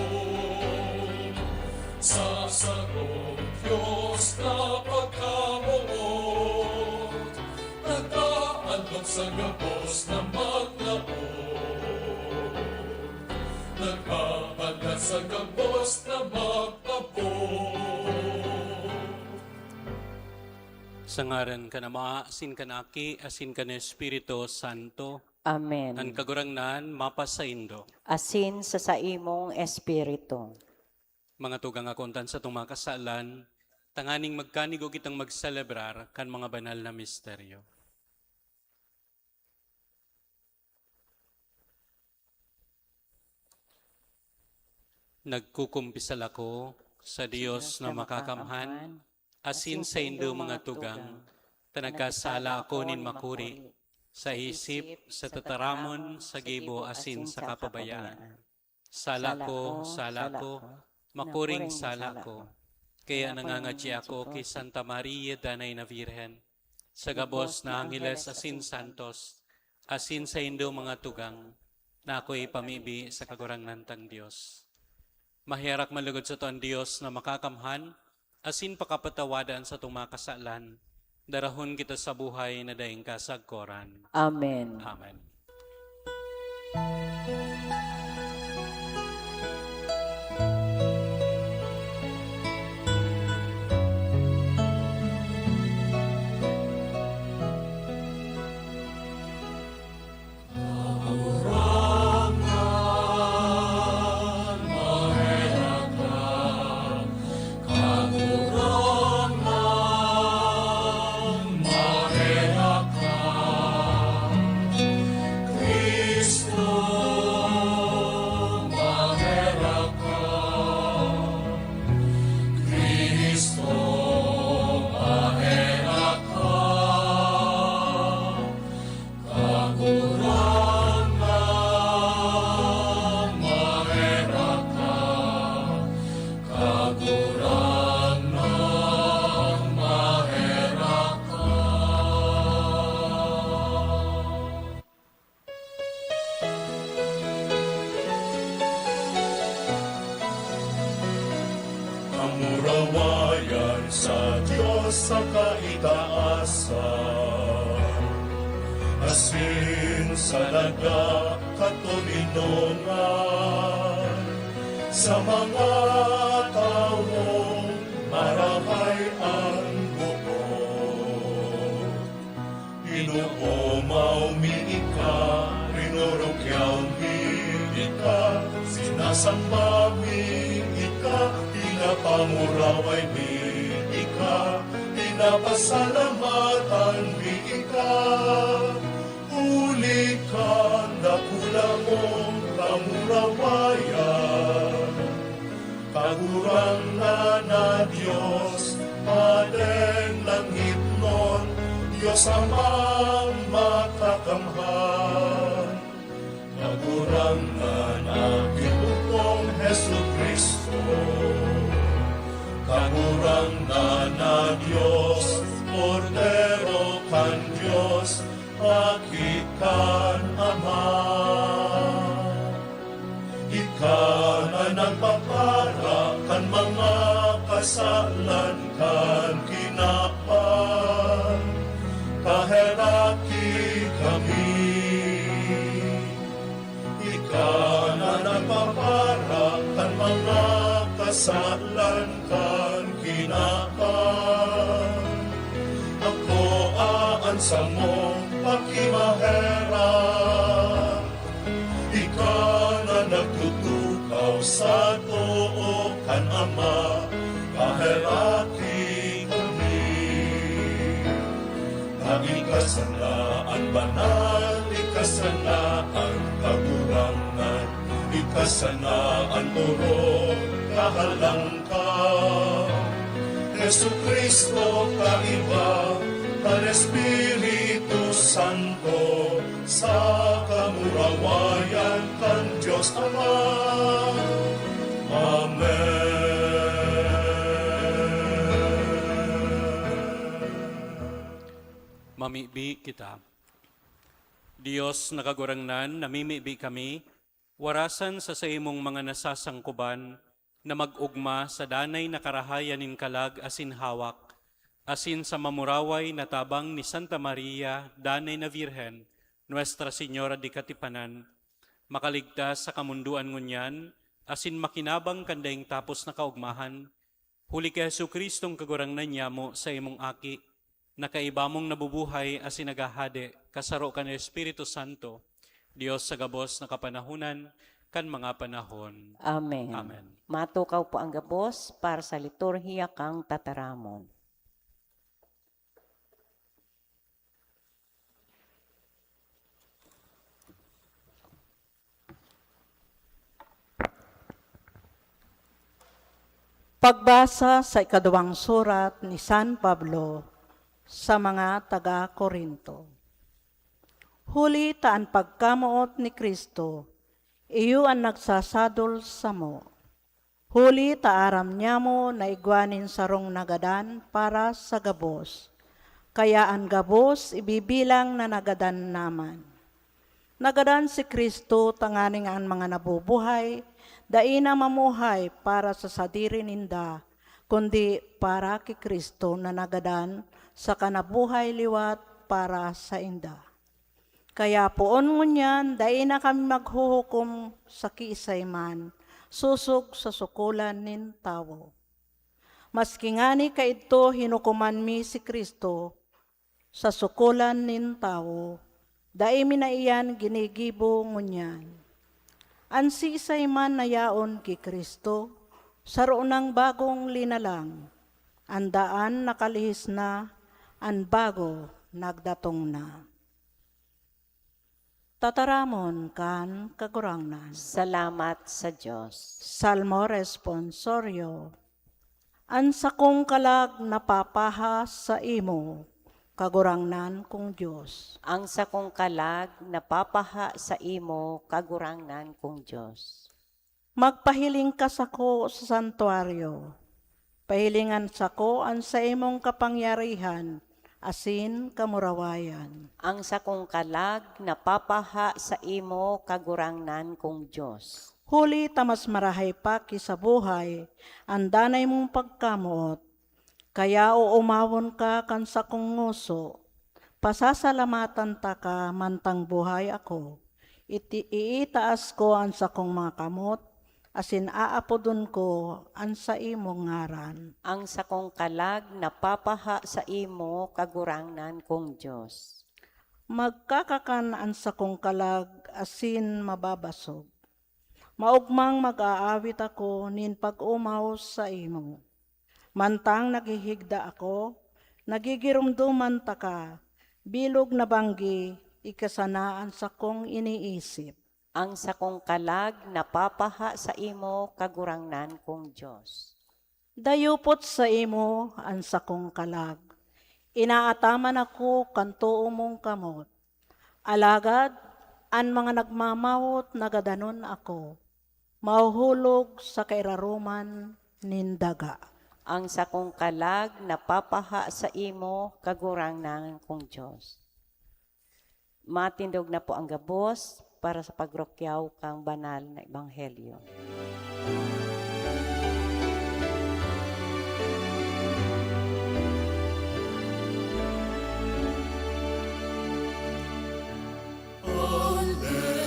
sa sarong Dios na pagkamoot, nagaalok sa gabos na maglaog, naghahalat sa gabos na mag-abot. Sa ngaran kan Ama, asin kan Aki, asin kan Espiritu Santo. Amen. An Kagurangnan mapasaindo. Asin sa saimong espiritu. Mga tugang, akontan satong mga kasalan, tanganing magkanigo kitang magselebrar kan mga banal na misteryo. Nagkukumpisal ako Sa Dios na makakamhan, asin saindo mga tugang, ta nagkasala ako nin makuri, sa isip, sa tataramon, sa gibo, asin sa kapabayaan. Sala ko, sala ko, makuring sala ko. Kaya nangangadyi ako ki Santa Maria, Danay na Birhen, sa gabos na angheles asin santos, asin saindo mga tugang, na ako ipamibi sa Kagurangnan tang Dios. Maherak man lugod sato an Dios na makakamhan, asin pakapatawadan satong mga kasalan, darahon kita sa buhay na daing kasagkoran. Amen. Amen. Kamurawayan sa Dios sa kaitaasan, asin sa nagkatoninongan sa mga tawong marahay an buko. Pinoomaw mi ika, rinurukyaw mi ika, sinasamba mi ika, pinapanguraway mi ika, pinapasalamatan mi ika. Huli kan dakula mong kamurawayan, Kagurangnan na Dios, Padeng langitnon, Dios Amang makakamhan. Kagurangnan na Ginoo kong Jesu-Cristo, Kagurangnan na Dios, Kordero kan Dios, aki kan Ama. Ika na nagpapara kan mga kasalan kan kinaban, kaheraki kami. Ika na nagpapara kan mga kasalan kan kinaban. Akoa an samong pakimaherak. Ika na nagtutukaw sa too kan Ama, paheraki kami. Na ika sana an banal, ika sana an kagurangnan, ika sana an orog, kahalang ka, Jesu-Cristo, kaiba kan Espiritu Santo, sa kamurawayan kan Dios Ama. Amen. Mamibi kita. Dios na Kagurangnan, namimibi kami, warasan sa saimong mga nasasangkuban na mag-ogma sa danay na karahayan nin kalag asin hawak, asin sa mamuraway na tabang ni Santa Maria, Danay na Birhen, Nuestra Señora de Katipanan, makaligtas sa kamondoan ngunyan asin makinabang kan daing tapos na kaogmahan, huli ki Jesu-Cristong Kagurangnan nyamo, saimong Aki, na kaiba mong nabubuhay asin naghahade, kasaro kan Espiritu Santo, Dios sa gabos na kapanahonan kan mga panahon. Amen. Amen. Matukaw po ang gabos para sa liturhiya kan tataramon. Pagbasa sa ikaduwang surat ni San Pablo sa mga taga Corinto. Huli ta an pagkamoot ni Cristo, iyo an nagsasadol samo. Huli ta aram nyamo na igwa nin sarong nagadan para sa gabos, kaya an gabos ibibilang na nagadan naman. Nagadan si Cristo tanganing an mga nabubuhay dai na mamuhay para sa sadiri ninda, kundi para ki Cristo na nagadan saka nabuhay liwat para sainda. Kaya poon ngunyan, dai na kami maghuhukom sa kiisay man, sosog sa sukolan nin tawo. Maski ngani kaidto hinukoman mi si Cristo sa sukolan nin tawo, dai mi na iyan ginigibo ngunyan. An siisay man na yaon ki Cristo, saro nang bagong linalang. An daan nakalihis na, an bago nagdatong na. Tataramon kan Kagurangnan. Salamat sa Dios. Salmo Responsorio. An sakong kalag napapaha saimo, Kagurangnan kong Dios. Ang sakong kalag napapaha saimo, Kagurangnan kong Dios. Magpahiling ka sako sa santuaryo. Pahilingan sako an saimong kapangyarihan asin kamurawayan. Ang sakong kalag napapaha saimo, Kagurangnan kong Dios. Huli ta mas marahay pa ki sa buhay an danay mong pagkamoot, kaya oomawon ka kan sakong ngoso. Pasasalamatan taka mantang buhay ako. Iti-, iitaas ko an sakong mga kamot, asin aapodon ko an saimong ngaran. Ang sakong kalag napapaha saimo, Kagurangnan kong Dios. Magkakakan an sakong kalag asin mababasog. Maogmang mag-aawit ako nin pag-omaw saimo. Mantang naghihigda ako, nagigiromdoman taka, bilog na banggi, ika sana an sakong iniisip. Ang sakong kalag napapaha saimo, Kagurangnan kong Dios. Dayupot saimo an sakong kalag. Inaataman ako kan too mong kamot. Alagad an mga nagmamawot nagadanon ako, mahuhulog sa kairaroman nin daga. Ang sakong kalag napapaha saimo, Kagurangnan kong Dios. Matindog na po ang gabos para sa pagrukyaw kan banal na ebanghelyo.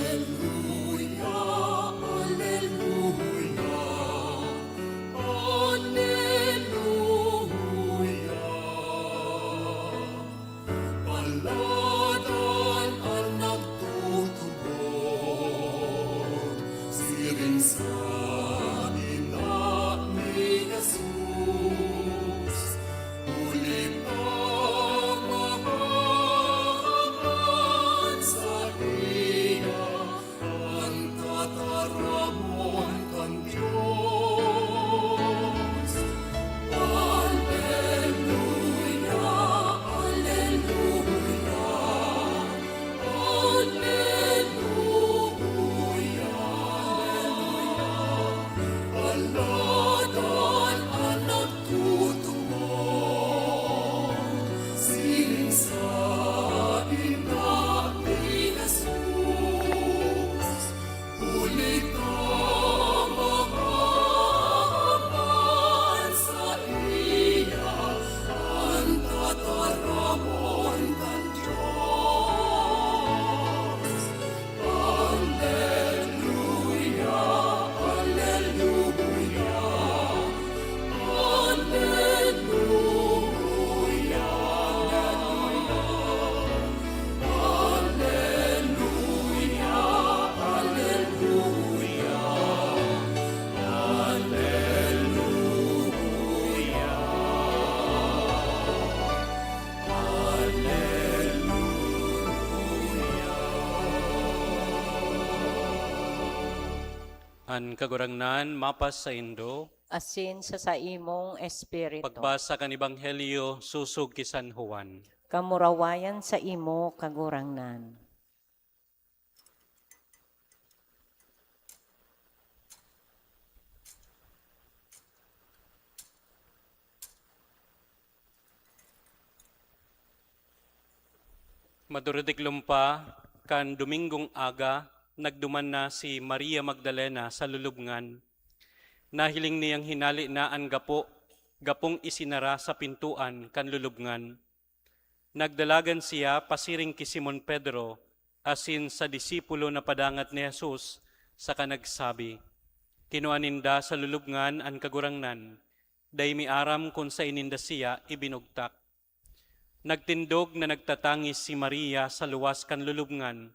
Aleluya, aleluya, aleluya. Paladan an nagtutubod, siring sa ina ni Jesus. Huli ta mabahaman saiya an tataramon kan Dios. Aleluya, aleluya, aleluya, aleluya. Paladan an nagtutubod, siring sa ina ni Jesus. Huli ta mapapapan saiya an tataramon kan Dios. Aleluya, aleluya, aleluya, aleluya, aleluya, aleluya, aleluya. An Kagurangnan mapasaindo. asin sa saimong espiritu. Pagbasa kan Ebanghelyo sosog ki San Juan. Kamurawayan sa imo, Kagurangnan. Maduridik lumpa, kan Domingong aga, nagduman na si Maria Magdalena sa lulubngan. Nahiling niyang hinale na an gapo, gapong isinara sa pintoan kan lulubngan. Nagdalagan siya pasiring ki Simon Pedro asin sa disipulo na padangat ni Jesus, saka nagsabi, "Kinua ninda sa lulubngan an Kagurangnan, dai mi aram kun saen ninda siya ibinugtak." Nagtindog na nagtatangis si Maria sa luwas kan lulubngan,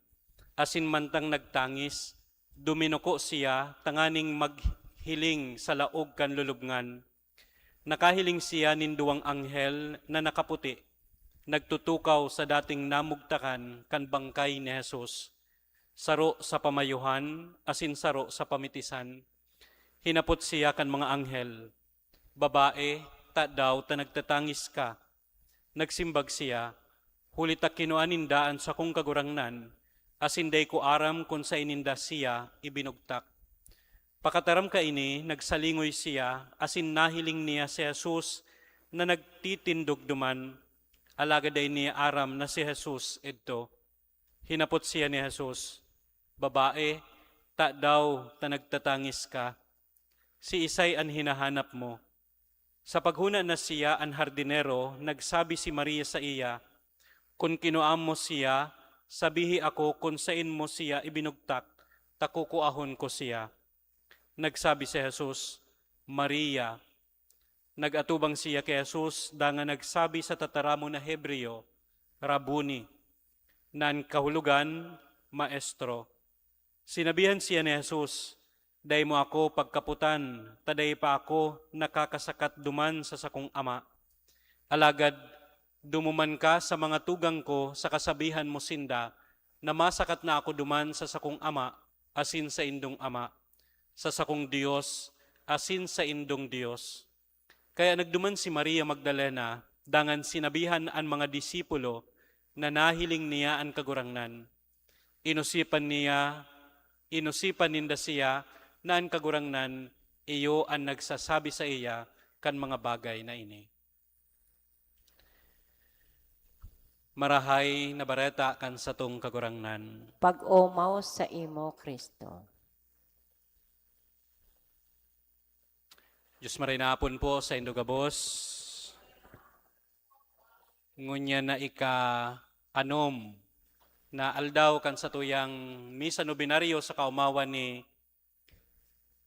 asin mantang nagtangis, duminuko siya tanganing maghiling sa laog kan lulubngan. Nakahiling siya nin duwang anghel na nakaputi, nagtutukaw sa dating namugtakan kan bangkay ni Jesus, saro sa pamayohan asin saro sa pamitisan. Hinapot siya kan mga anghel, "Babae, tadaw ta nagtatangis ka?" Nagsimbag siya, "Huli ta kinua ninda an sakong Kagurangnan, asin dai ko aram kun saen ninda siya ibinugtak." Pakataram kaini, nagsalingoy siya asin nahiling niya si Jesus na nagtitindog duman, alagad dai niya aram na si Jesus idto. Hinapot siya ni Jesus, "Babae, tadaw ta nagtatangis ka? Siisay an hinahanap mo?" Sa paghona na siya an hardinero, nagsabi si Maria saiya, "Kun kinua mo siya, sabihi ako kun saen mo siya ibinugtak, ta kukuahon ko siya." Nagsabi si Jesus, "Maria." Nag-atubang siya ki Jesus dangan nagsabi sa tataramon na Hebreo, "Rabuni," na an kahulogan, "Maestro." Sinabihan siya ni Jesus, "Dai mo ako pagkapotan, ta dai pa ako nakakasakat duman sa sakong Ama. Alagad dumuman ka sa mga tugang ko saka sabihan mo sinda na masakat na ako duman sa sakong Ama asin saindong Ama, sa sakong Dios asin saindong Dios." Kaya nagduman si Maria Magdalena, dangan sinabihan an mga disipulo na nahiling niya an Kagurangnan. Inosipan niya, inosipan ninda siya na an Kagurangnan iyo an nagsasabi saiya kan mga bagay na ini. Marahay na Bareta kan satong Kagurangnan. Pag-omaw saimo, Cristo. Diyos, maray na hapon po saindo gabos. Ngunyan na ika-anom na aldaw kan satuyang Misa Novenario sa kaomawan ni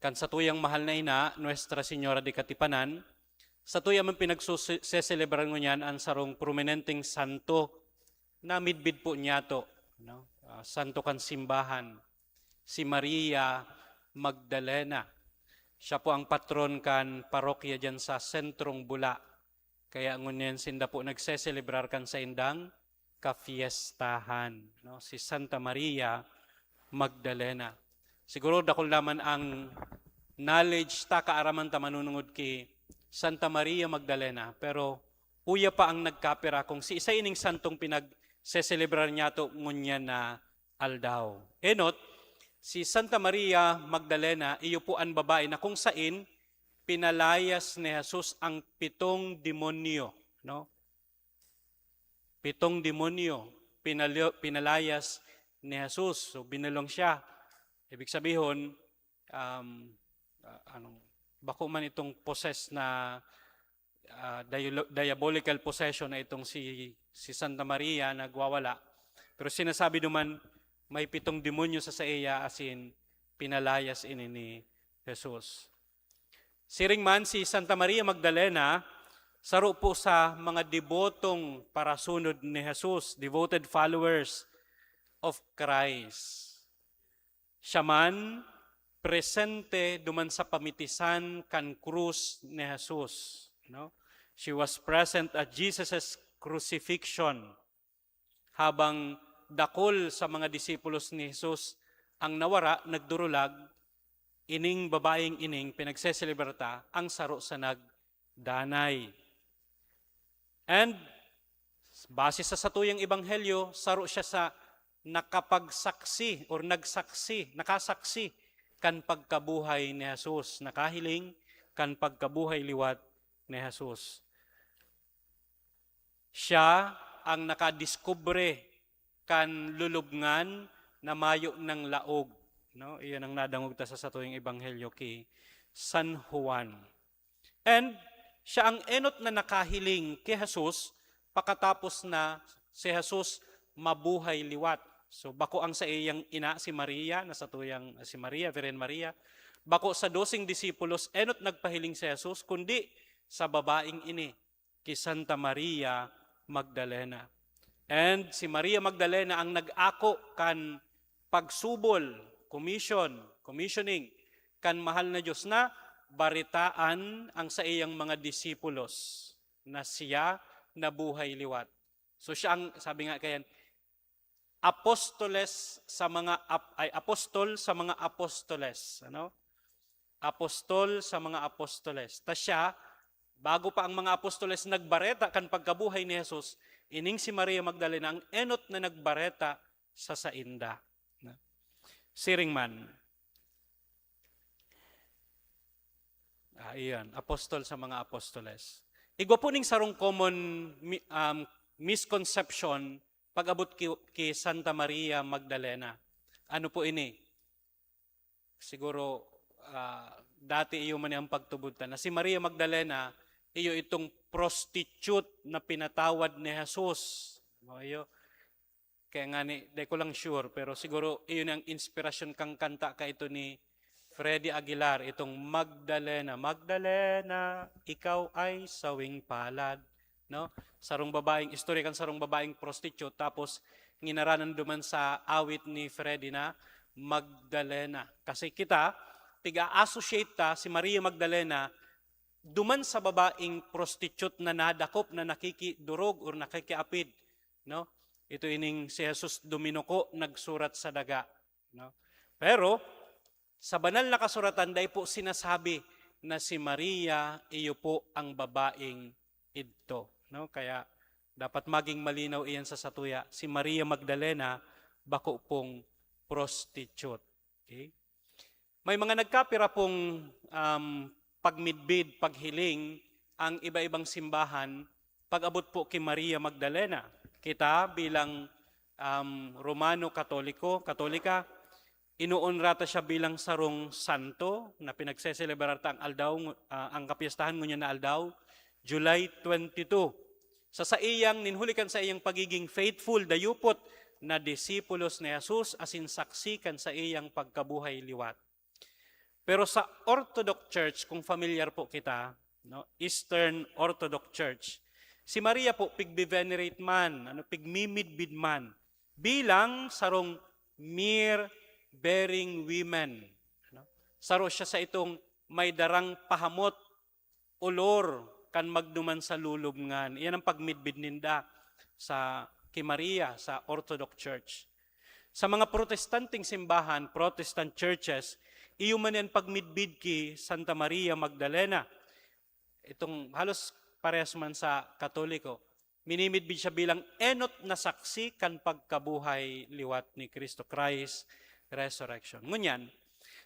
kan satuyang mahal na ina, Nuestra Señora de Katipanan. Satuya man pinagsusi-, seselebrar ngunyan an sarong prominenteng santo na midbid po niyato, no? Ah, santo kan simbahan, si Maria Magdalena. Siya po ang patron kan parokya diyan sa Sentrong Bula. Kaya ngunyan sinda po nagseselebrar kan saindang kafiestahan, no? Si Santa Maria Magdalena. Siguro dakul naman ang knowledge ta, kaaraman ta manunungod ki Santa Maria Magdalena, pero uya pa ang nagkapira kung siisay ining santong pinagseselebrar niyato ngunyan na aldaw. Enot, si Santa Maria Magdalena, iyo po an babae na kung sain pinalayas ni Jesus ang pitong demonyo, no? Pitong demonyo pinalyo-, pinalayas ni Jesus. So, binulong siya. Ibig sabihon, um, ah, anong, bako man itong possess na, ah, dialo-, diabolical possession na itong si, si Santa Maria nagwawala. Pero sinasabi duman, may pitong demonyo sa saiya, asin pinalayas ini ni Jesus. Siring man, si Santa Maria Magdalena, saro po sa mga debotong parasunod ni Jesus, devoted followers of Christ. Siya man, presente duman sa pamitisan kan krus ni Jesus, no? She was present at Jesus' crucifixion. Habang dakul sa mga disipulos ni Jesus ang nawara, nagdurulag, ining babaeng ining pinagseselebrata ang saro sa nagdanay. And base sa satuyang ebanghelyo, saro siya sa nakapagsaksi or nagsaksi, nakasaksi kan pagkabuhay ni Jesus, nakahiling kan pagkabuhay liwat ni Jesus. Siya ang nakadiskubre kan lulubngan na mayo nang laog, no? Iyan ang nadangog ta sa satuyang ebanghelyo ki San Juan. And siya ang enot na nakahiling ki Jesus pakatapos na si Jesus mabuhay liwat. So, bako ang saiyang ina, si Maria, na satuyang, si Maria, Virgen Maria. Bako sa doseng disipulos, enot nagpahiling si Jesus, kundi sa babaeng ini, ki Santa Maria Magdalena. And si Maria Magdalena ang nag-ako kan pagsubol, commission, commissioning, kan mahal na Diyos na baretaan ang saiyang mga disipulos na siya nabuhay liwat. So siya ang, sabi nga kayan, apostoles sa mga ap-, ay, apostol sa mga apostoles, ano? Apostol sa mga apostoles. Ta siya, bago pa ang mga apostoles nagbareta kan pagkabuhay ni Jesus, ining si Maria Magdalena ang enot na nagbareta sa sainda. Siring man. Ah, iyan, apostol sa mga apostoles. Igwa po ning sarong common mi-, um, misconception pag-abot ki, ki Santa Maria Magdalena. Ano po ini? Siguro, ah, dati iyo man ang pagtubod ta na si Maria Magdalena, iyo itong prostitute na pinatawad ni Jesus. Ano iyo? Kaya nga ni, di ko lang sure, pero siguro iyon ang inspirasyon kang kanta ka ito ni Freddy Aguilar, itong Magdalena. "Magdalena, ikaw ay sawing palad." No? Sarong babaeng, istorya kan sarong babaeng prostitute, tapos nginaranan duman sa awit ni Freddy na Magdalena. Kasi kita, tiga-associate ta si Maria Magdalena duman sa babaeng prostitute na nadakop na nakikidurog or nakikiapid, no? Ito ining si Jesus duminuko, nagsurat sa daga, no? Pero sa Banal na Kasuratan, dai po sinasabi na si Maria iyo po ang babaeng idto, no? Kaya dapat maging malinaw iyan sa satuya. Si Maria Magdalena bako pong prostitute. Okay? May mga nagkapira pong, um, pagmidbid, paghiling ang iba-ibang simbahan pag-abot po ki Maria Magdalena. Kita bilang, um, Romano Katoliko, Katolika, inuonra ta siya bilang sarong santo na pinagseselebrar ta ang aldaw, ah, ang kapiyestahan ngunyan na aldaw, July twenty-two. Sa saiyang, nin huli kan saiyang pagiging faithful, dayupot na disipulos ni Jesus asin saksi kan saiyang pagkabuhay liwat. Pero sa Orthodox Church, kung familiar po kita, no, Eastern Orthodox Church, si Maria po pigbe-venerate man, ano, pigmimidbid man bilang sarong myrrh-bearing women, no? Saro siya sa itong may darang pahamot, olor kan magduman sa lulubngan. Iyan ang pagmidbid ninda sa ki Maria sa Orthodox Church. Sa mga protestanteng simbahan, Protestant churches, iyo man yan pagmidbid ki Santa Maria Magdalena. Itong halos parehas man sa Katoliko. Minimidbid siya bilang enot na saksi kan pagkabuhay liwat ni Cristo, Christ resurrection. Ngunyan,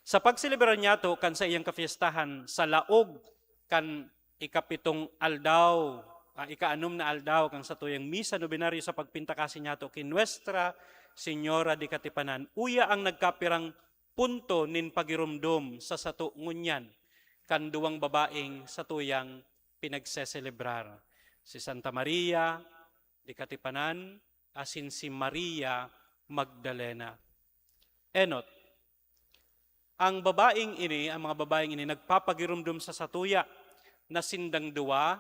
sa pagselebrar niyato kan saiyang kapiestahan sa laog kan ikapitong aldaw, ah, ikaanom na aldaw kan satuyang misa nobenaryo sa pagpintakasi niyato ki Nuestra Señora de Katipanan, uya ang nagkapirang punto nin pagiromdom sa sato ngunyan kan duwang babaeng satuyang pinagseselebrar, si Santa Maria de Katipanan asin si Maria Magdalena. Enot, ang babaeng ini, ang mga babaeng ini nagpapagiromdom sa satuya na sindang duwa,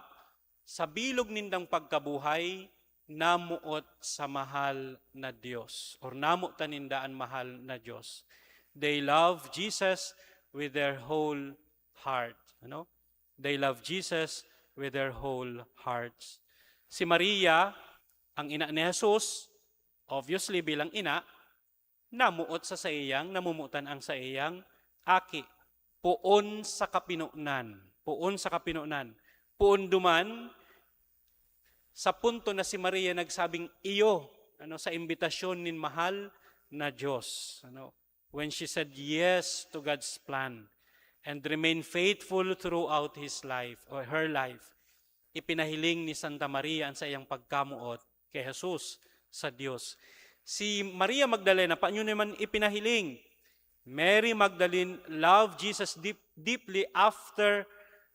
sa bilog nindang pagkabuhay, namuot sa mahal na Dios, or namotan ninda an mahal na Dios. They love Jesus with their whole heart. Ano? They love Jesus with their whole hearts. Si Maria, ang ina ni Jesus, obviously bilang ina, namuot sa saiyang, namumutan ang saiyang aki. poon sa kapinonan. Poon sa kapinonan. Poon duman, sa punto na si Maria nagsabing iyo, ano, sa imbitasyon nin mahal na Diyos. Ano, when she said yes to God's plan and remain faithful throughout his life or her life, ipinahiling ni Santa Maria an saiyang pagkamoot ki Jesus sa Dios. Si Maria Magdalena, paano naman ipinahiling? Mary Magdalene loved Jesus deep, deeply after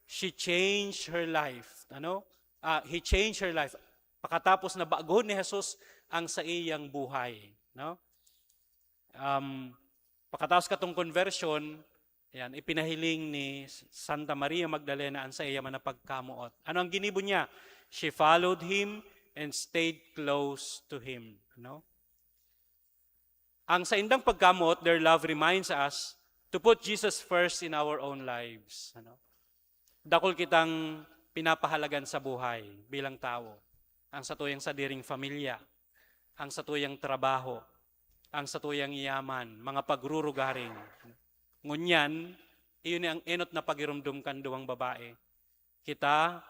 she changed her life. Ano? Ah, he changed her life. Pakatapos na baguhon ni Jesus ang saiyang buhay, no? Um, pakatapos katong conversion, yan, ipinahiling ni Santa Maria Magdalena ang saiya man na pagkamoot. Ano ang ginibo niya? She followed him and stayed close to him. No? Ang saindang pagkamoot, their love reminds us to put Jesus first in our own lives. Ano? Dakul kitang pinapahalagan sa buhay bilang tawo. Ang satuyang sadiring pamilya, ang satuyang trabaho, ang satuyang yaman, mga pagrurugaring. Ngunyan, iyon ni ang enot na pagirumdom kan duwang babae. Kita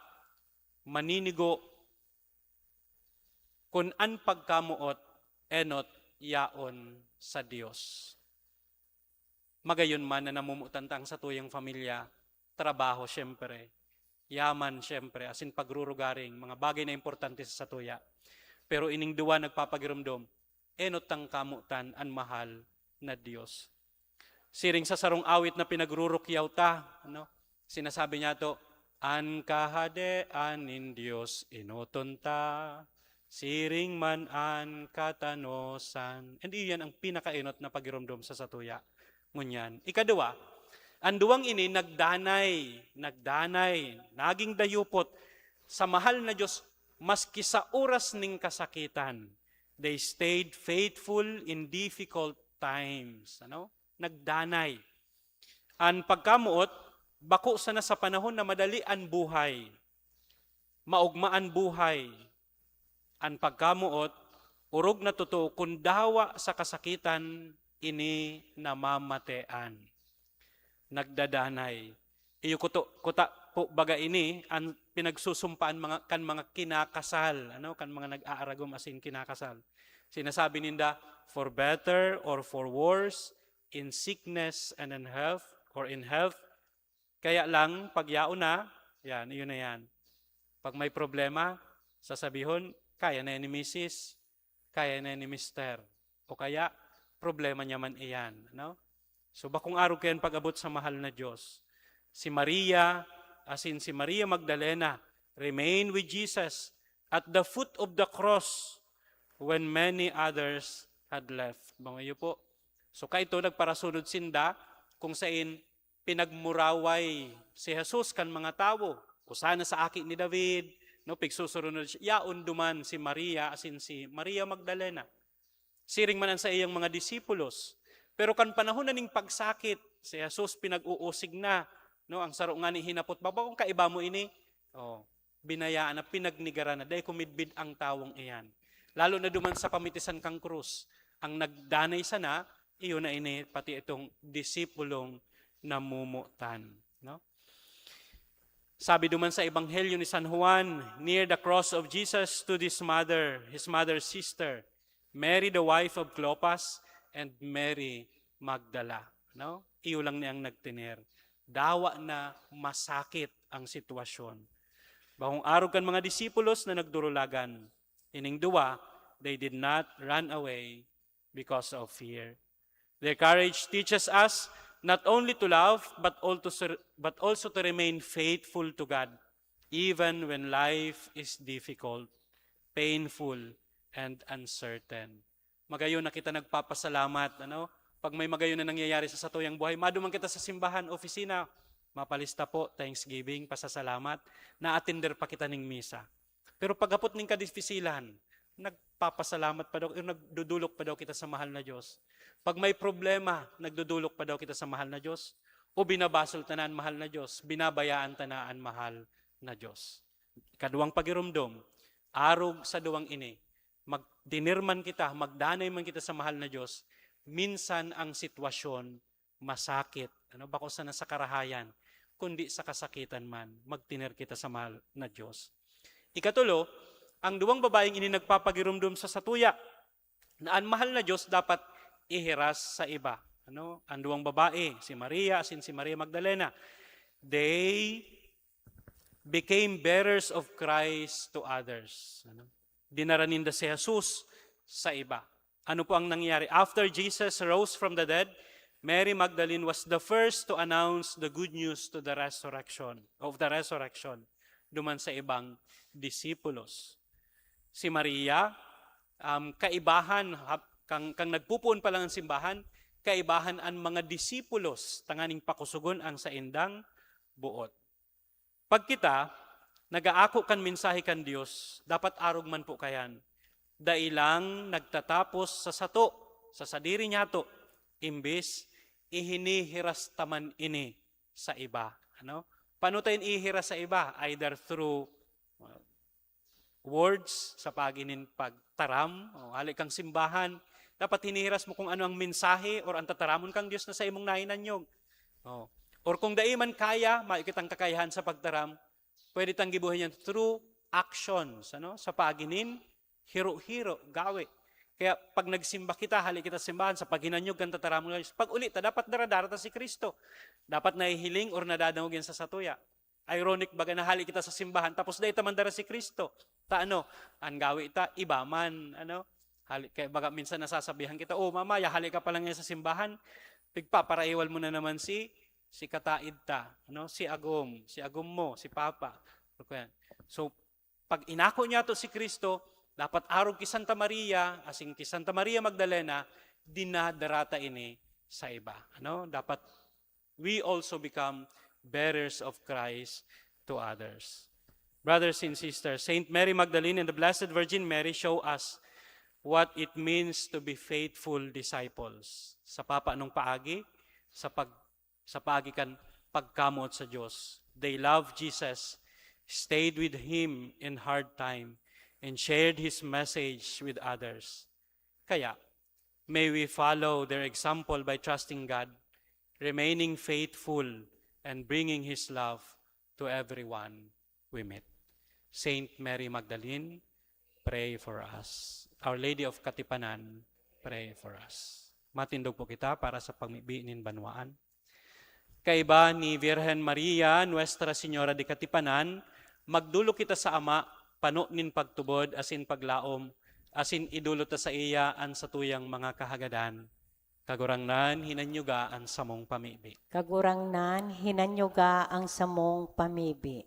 maninigo kun an pagkamoot enot yaon sa Dios. Magayon man na namomotan ta ang satuyang pamilya, trabaho, siyempre, yaman, siyempre, asin pagrurugaring, mga bagay na importante sa satuya. Pero ining duwa nagpapagiromdom, enot tang kamotan an mahal na Dios. Siring sa sarong awit na pinagrurukyaw ta, ano? Sinasabi niya to, "An kahadean nin Dios enoton ta, siring man an katanosan." And iyan ang pinakaenot na pagiromdom sa satuya. Ngunyan, ikaduwa, an duwang ini nagdanay, nagdanay, naging dayupot sa mahal na Dios maski sa oras ning kasakitan. They stayed faithful in difficult times. Ano? Nagdanay. An pagkamoot, bako sana sa panahon na madali an buhay, maogma an buhay. An pagkamoot, orog na totoo kun dawa sa kasakitan ini namamatean. Nagdadanay. Iyo kuto, kuta po baga ini an pinagsusumpaan mga, kan mga kinakasal, ano, kan mga nag-aaragom asin kinakasal. Sinasabi ninda, "For better or for worse, in sickness and in health, or in health." Kaya lang, pag yaon na, yan, iyon na yan. Pag may problema, sasabihon, "Kaya na yan ni misis, kaya na yan ni mister." O kaya, "Problema niya man iyan." No? So, bakong arog kayan pag-abot sa mahal na Diyos. Si Maria, asin si Maria Magdalena, remain with Jesus at the foot of the cross when many others had left. Mga iyo po. So, kaito nagparasunod sinda kung sain pinagmuraway si Jesus kan mga tawo. Usa na sa aki ni David, no, pigsusurunod siya. Yaon duman si Maria asin si Maria Magdalena. Siring man an saiyang mga disipulos. Pero kan panahon na ning pagsakit, si Jesus pinag-uusig na, no? Ang saro ngani hinapot, "Baba, kung kaiba mo ini?" Oh, binayaan na, pinagnigaran na, dai kumidbid ang tawong iyan. Lalo na duman sa pamitisan kang krus, ang nagdanay sana, iyo na ini, pati itong disipulong namomotan, no? Sabi duman sa Ebanghelyo ni San Juan, "Near the cross of Jesus stood his mother, his mother's sister, Mary the wife of Clopas, and Mary Magdala." No? Iyo lang niya ang nagtener. Dawa na masakit ang sitwasyon. Bakong arog kan mga disipulos na nagdurulagan. Ining duwa, they did not run away because of fear. Their courage teaches us not only to love, but also, but also to remain faithful to God, even when life is difficult, painful, and uncertain. Magayon na kita nagpapasalamat, ano? Pag may magayon na nangyayari sa satuyang buhay, maduman kita sa simbahan, opisina, mapalista po, thanksgiving, pasasalamat, na-attender pa kita ning misa. Pero paghapot ning kadifisilan, nagpapasalamat pa daw, nagdudulok pa daw kita sa mahal na Diyos. Pag may problema, nagdudulok pa daw kita sa mahal na Diyos. O binabasol ta na an mahal na Diyos, binabayaan ta na an mahal na Diyos. Ikaduwang pagiromdom, arog sa duwang ini, magtener man kita, magdanay man kita sa mahal na Diyos, minsan ang sitwasyon masakit, ano, bako sana sa karahayan, kundi sa kasakitan man, magtener kita sa mahal na Diyos. Ikatulo, ang duwang babaeng ini nagpapagiromdom sa satuya na an mahal na Diyos dapat ihiras sa iba. Ano? Ang duwang babae, si Maria asin si Maria Magdalena, they became bearers of Christ to others. Ano? Dinara ninda si Jesus sa iba. Ano po ang nangyari? After Jesus rose from the dead, Mary Magdalene was the first to announce the good news to the resurrection, of the resurrection, duman sa ibang disipulos. Si Maria, um, kaibahan, hap-, kang, kang nagpupoon pa lang ang simbahan, kaibahan an mga disipulos tanganing pakusugon ang saindang boot. Pag kita nag-aako kan mensahe kan Dios, dapat arog man po kayan. Dai lang nagtatapos sa sato, sa sadiri niyato, imbes ihinihiras ta man ini sa iba. Ano? Paano tayo ihiras sa iba? Either through, uh, words, sa paagi nin pagtaram, o, hali kang simbahan, dapat hinihiras mo kung ano ang mensahe or ang tataramon kang Dios na sa imong nahinanyog. O. Or kung dai man kaya, mayo kitang kakayahan sa pagtaram, pwede tang gibuhay niyan through actions, ano? Sa paagi nin hiro-hiro, gawe. Kaya pag nagsimba kita, hali kita sa simbahan, sa paghinanyog kan tataramon kan Dios, pag uli ta, dapat dara-dara ta si Cristo. Dapat nahihiling or nadadangog yan sa satuya. Ironic baga na hali kita sa simbahan, tapos dai ta man dara si Cristo. Ta ano, an gawe ta, iba man, ano? Hali, kaya baga minsan nasasabihan kita, "Oh, mama, ya hali ka pa lang yan sa simbahan, pigpaparaiwal mo na naman si, si kataid ta, ano? Si agom, si agom mo, si papa." Ano ko yan? So, pag inako niyato si Cristo, dapat arog ki Santa Maria, asin ki Santa Maria Magdalena, dinadara ta ini sa iba. Ano? Dapat we also become bearers of Christ to others. Brothers and sisters, Saint Mary Magdalene and the Blessed Virgin Mary show us what it means to be faithful disciples. Sa papaanong paagi? Sa pag-, sa paagi kan pagkamoot sa Dios. They loved Jesus, stayed with Him in hard time, and shared His message with others. Kaya, may we follow their example by trusting God, remaining faithful, and bringing His love to everyone we meet. Saint Mary Magdalene, pray for us. Our Lady of Katipanan, pray for us. Matindog po kita para sa pagmibi nin banwaan. Kaiba ni Virgen Maria, Nuestra Señora de Katipanan, magdolok kita sa Ama, pano nin pagtubod asin paglaom, asin idolot ta saiya an satuyang mga kahagadan. Kagurangnan, hinanyuga an samong pamibi. Kagurangnan, hinanyuga ang samong pamibi.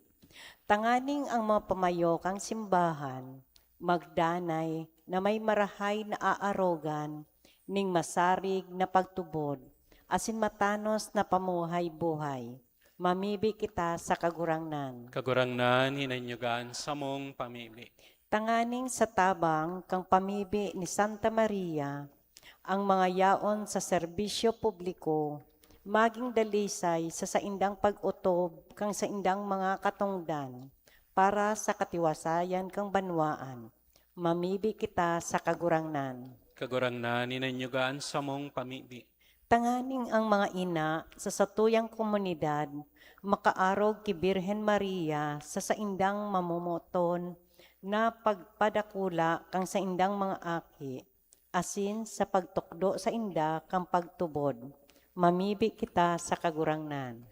Tanganing ang mga pamayo kan simbahan magdanay na may marahay na aarogan ning masarig na pagtubod asin matanos na pamuhay-buhay. Mamibi kita sa Kagurangnan. Kagurangnan, hinanyuga an samong pamibi. Tanganing sa tabang kan pamibi ni Santa Maria, ang mga yaon sa serbisyo publiko magin dalisay sa saindang pag-otob kan saindang mga katongdan para sa katiwasayan kan banwaan. Mamibi kita sa Kagurangnan. Kagurangnan, hinanyuga an samong pamibi. Tanganing ang mga ina sa satuyang komunidad makaarog ki Birhen Maria sa saindang mamomoton na pagpadakula kan saindang mga aki, asin sa pagtukdo sainda kan pagtubod. Mamibi kita sa Kagurangnan.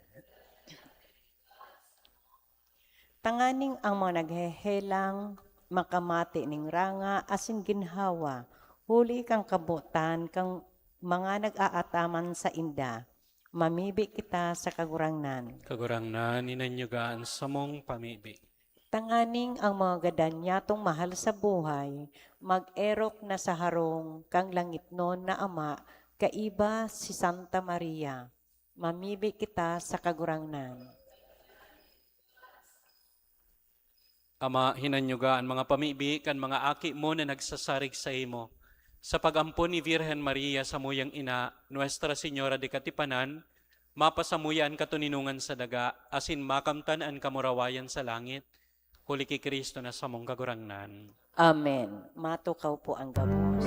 Tanganing ang mga naghehelang makamate nin ranga asin ginhawa, huli kan kabotan kan mga nag-aataman sainda. Mamibi kita sa Kagurangnan. Kagurangnan, hinanyuga an samong pamibi. Tanganing ang mga gadan niyatong mahal sa buhay mag-erok na sa harong kan langitnon na Ama, kaiba si Santa Maria. Mamibi kita sa Kagurangnan. Ama, hinanyuga an mga pamibi kan mga aki mo na nagsasarig saimo. Sa pag-ampon ni Virgen Maria, samuyang ina, Nuestra Señora de Katipanan, mapasamuya an katoninongan sa daga, asin makamtan an kamurawayan sa langit. Huli ki Cristo na samong Kagurangnan. Amen. Matukaw po ang gabos.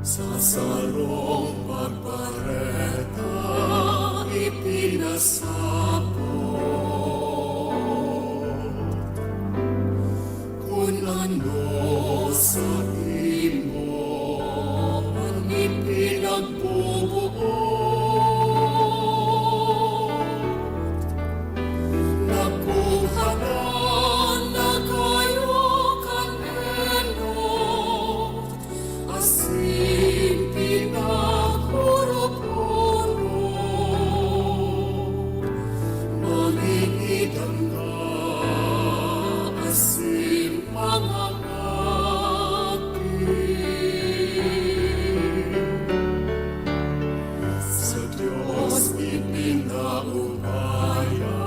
Sa sarong pagbareta ipinasabot, kun ano sa imo an ipinagbubuot. Nakuhanan na kayo kan enot, asin pinagurop-urop, mangingidangga asin mangangati. Sa Dios ipinaubaya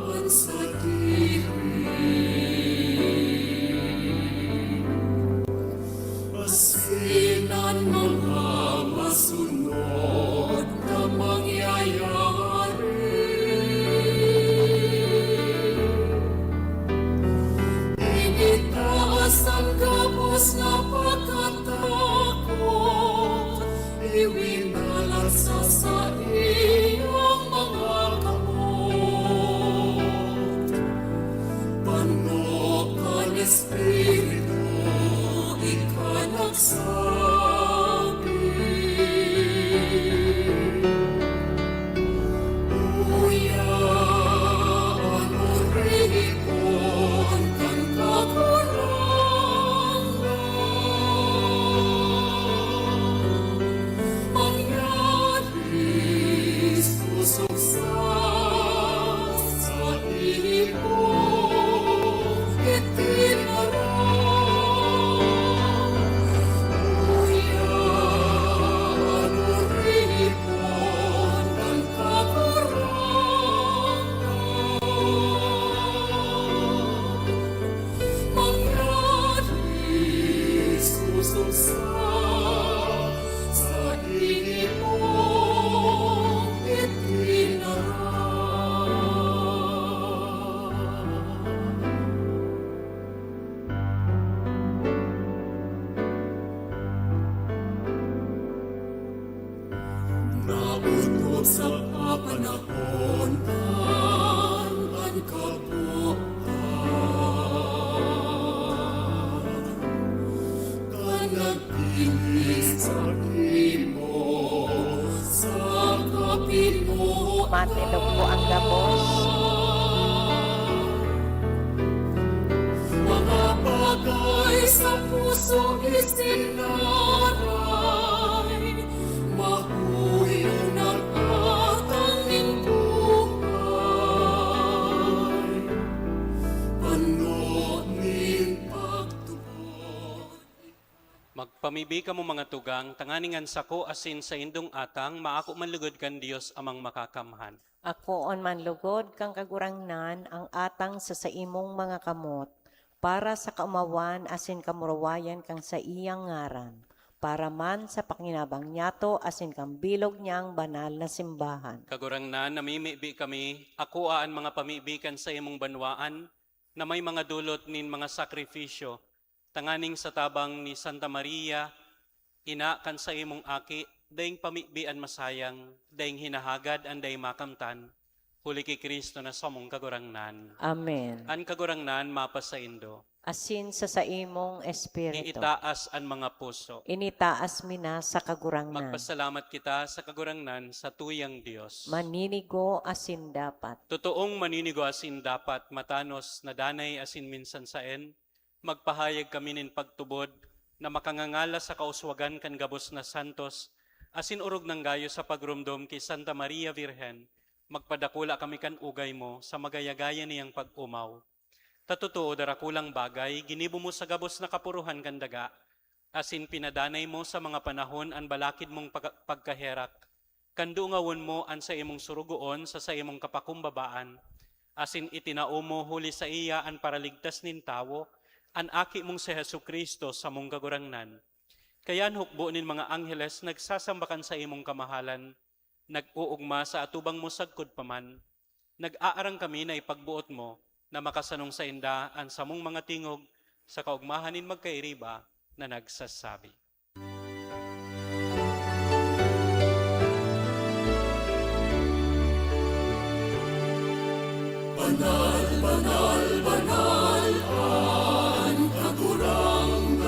an sadiri, asin an mga masunod na mangyayari. Initaas an gabos na pagkatakot, iwinalat sa saiyang mga kamot. Pano kan Espiritu ika nagsabi, "Uya an oripon kan Kagurangnan." Mangyari susog sa saimo itinaram. Uya an oripon kan Kagurangnan. Mangyari susog sa saimo itinaram. Naotob sa kapanahonan an kabutan, kan nagbinig saimo sa kapinoan. Matindog po ang gabos. Mga bagay sa puso isinaray, mahuyo nag-atang nin buhay. Pano nin pagtubod. Magpamibi kamo, mga tugang, tanganing an sako asin saindong atang maako man lugod kan Dios Amang Makakamhan. Akoon man lugod kan Kagurangnan an atang sa saimong mga kamot, para sa kaomawan asin kamurawayan kan saiyang ngaran, para man sa pakinabang niyato asin kan bilog niyang banal na simbahan. Kagurangnan, namimibi kami, akoa an mga pamibi kan saimong banwaan, na may mga dolot nin mga sakrifisyo, tanganing sa tabang ni Santa Maria, ina kan saimong Aki, daing pamibi an masayang, daing hinahagad an dai makamtan, huli ki Cristo na samong Kagurangnan. Amen. An Kagurangnan mapasaindo. Asin sa saimong espiritu. Iitaas an mga puso. Initaas mi na sa Kagurangnan. Magpasalamat kita sa Kagurangnan, sa tuyang Dios. Maninigo asin dapat. Totoong maninigo asin dapat, matanos na danay asin minsan saen, magpahayag kami nin pagtubod na makangangalas sa kauswagan kan gabos na santos, asin orog nang gayo sa pagromdom ki Santa Maria Virgen, magpadakula kami kan ugay mo sa magayagayan niyang pag-omaw. Ta totoo, darakulang bagay ginibo mo sa gabos na kapurohan kan daga, asin pinadanay mo sa mga panahon an balakid mong pag-, pagkaherak, kan dungawon mo an saimong sorogoon sa saimong kapakumbabaan, asin itinao mo huli saiya an Paraligtas nin tawo, an Aki mong si Jesu-Cristo, samong Kagurangnan. Kaya an hukbo nin mga angheles nagsasamba kan saimong kamahalan, nag-oogma sa atubang mo sagkod pa man. Nag-aarang kami na ipagboot mo na makasanong sainda an samong mga tingog sa kaogmahan nin magkairiba na nagsasabi. Banal, banal, banal an Kagurangnan,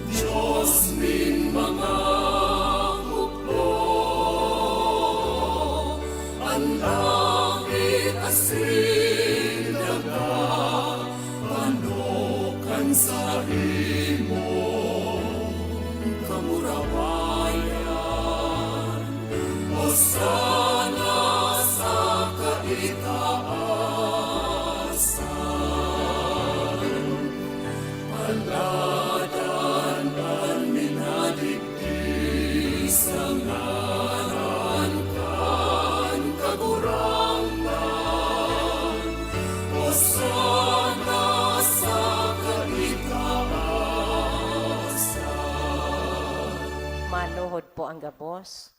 Dios nin mga hukbo. An langit asin daga panokan sa imong kamurawayan. Hosana sa kaitaasan. Paladan an minadigdi sa ngaran kan Kagurangnan. Hosana sa kaitaasan. Maluhod po ang gabos.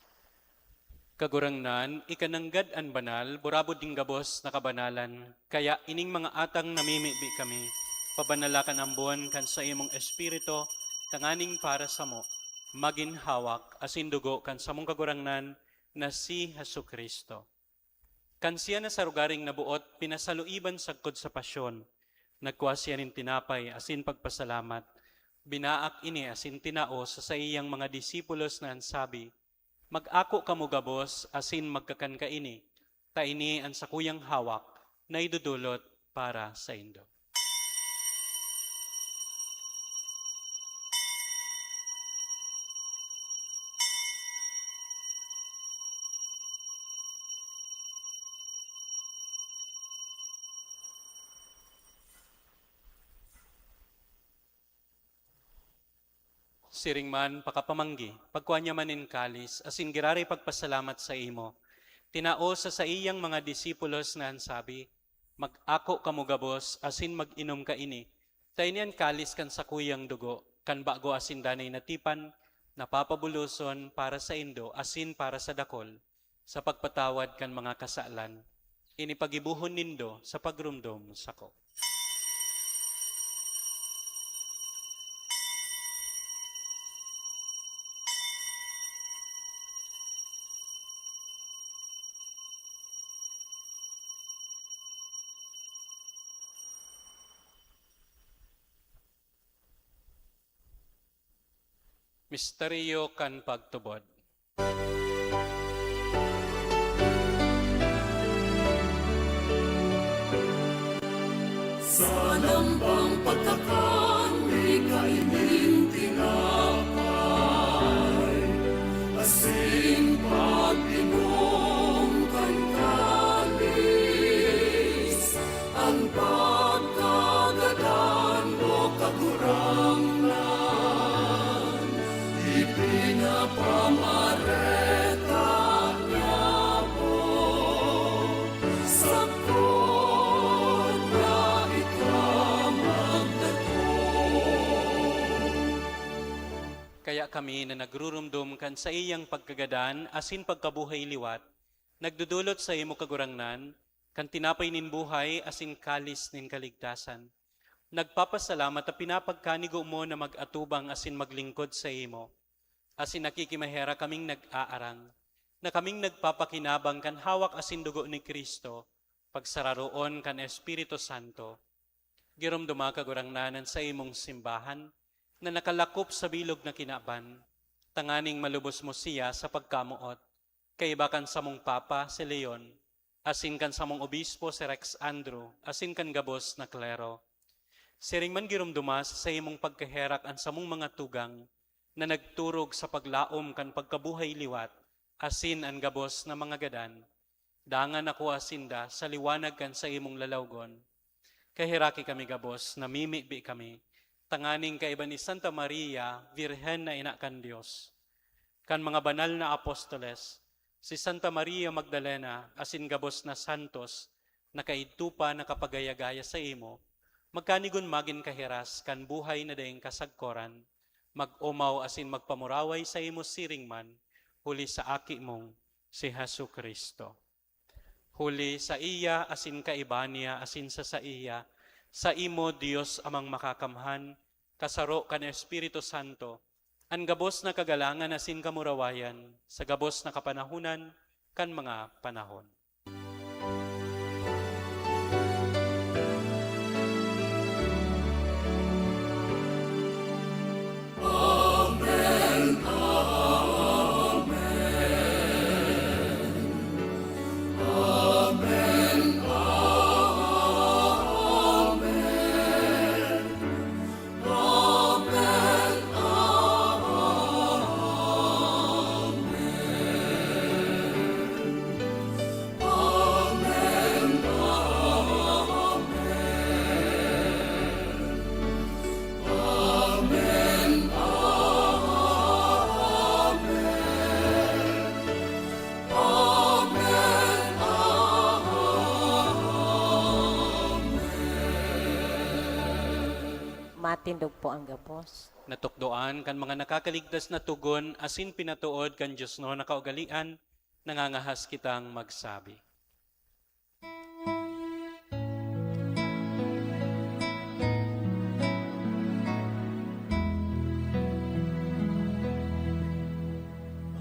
Kagurangnan, ika nanggad an banal, burabod nin gabos na kabanalan. Kaya ining mga atang namimibi kami, pabanala kan ambon kan saimong Espiritu, tanganing para samo, magin hawak asin dugo kan samong Kagurangnan na si Jesu-Cristo. Kan siya na sa rogaring naboot, pinasaluiban sagkod sa pasyon, nagkua siya nin tinapay asin pagpasalamat, binaak ini asin tinao sa saiyang mga disipulos na an sabi, "Mag-ako kamo gabos asin magkakan kaini, ta ini an sakuyang hawak na idodolot para saindo." Siring man, pakapamanggi, pagkua niya man nin kalis, asin giraray pagpasalamat saimo, tinao sa saiyang mga disipulos na an sabi, "Mag-ako kamo gabos asin mag-inom kaini, ta ini an kalis kan sakuyang dugo, kan bago asin danay na tipan, na papabuloson para saindo asin para sa dakol, sa pagpatawad kan mga kasalan. Ini pagibohon nindo sa pagromdom sako." Misteryo kan pagtubod. Sa lambang pagkakan, mi kaining tinapay, asin pag-inom kan kalis, an pagkagadan mo, Kagurangnan, ipinapamareta niamo, sagkod na ika magdatong. Kaya kami na nagruromdom kan saiyang pagkagadan asin pagkabuhay liwat, nagdodolot saimo, Kagurangnan, kan tinapay nin buhay asin kalis nin kaligtasan. Nagpapasalamat ta pinapagkanigo mo na mag-atubang asin maglingkod saimo, asin nakikimaherak kaming nag-aarang, na kaming nagpapakinabang kan hawak asin dugo ni Cristo, pagsararoon kan Espiritu Santo. Giromdoma, Kagurangnan, an saimong simbahan na nakalakop sa bilog na kinaban, tanganing malubos mo siya sa pagkamoot, kaiba kan samong Papa, si Leon, asin kan samong Obispo, si Rex Andrew, asin kan gabos na klero. Siring man, giromdoma sa saimong pagkaherak an samong mga tugang na nagturog sa paglaom kan pagkabuhay liwat, asin an gabos na mga gadan. Dangan ako asinda sa liwanag kan saimong lalawgon. Kaheraki kami gabos, namimibi kami, tanganing kaiba ni Santa Maria, Birhen na ina kan Dios, kan mga banal na apostoles, si Santa Maria Magdalena, asin gabos na santos, na kaidto pa nakapagaya-gaya saimo, magkanigon magin kahiras kan buhay na daing kasagkoran, mag-omaw asin magpamuraway saimo siring man, huli sa Aki mong si Jesu-Cristo. Huli saiya, asin kaiba niya, asin sa saiya, saimo, Dios Amang Makakamhan, kasaro kan Espiritu Santo, an gabos na kagalangan asin kamurawayan sa gabos na kapanahonan kan mga panahon. Matindog po ang gabos. Natukdoan kan mga nakakaligtas na togon asin pinatood kan diosnon na kaugalean, nangangahas kitang magsabi.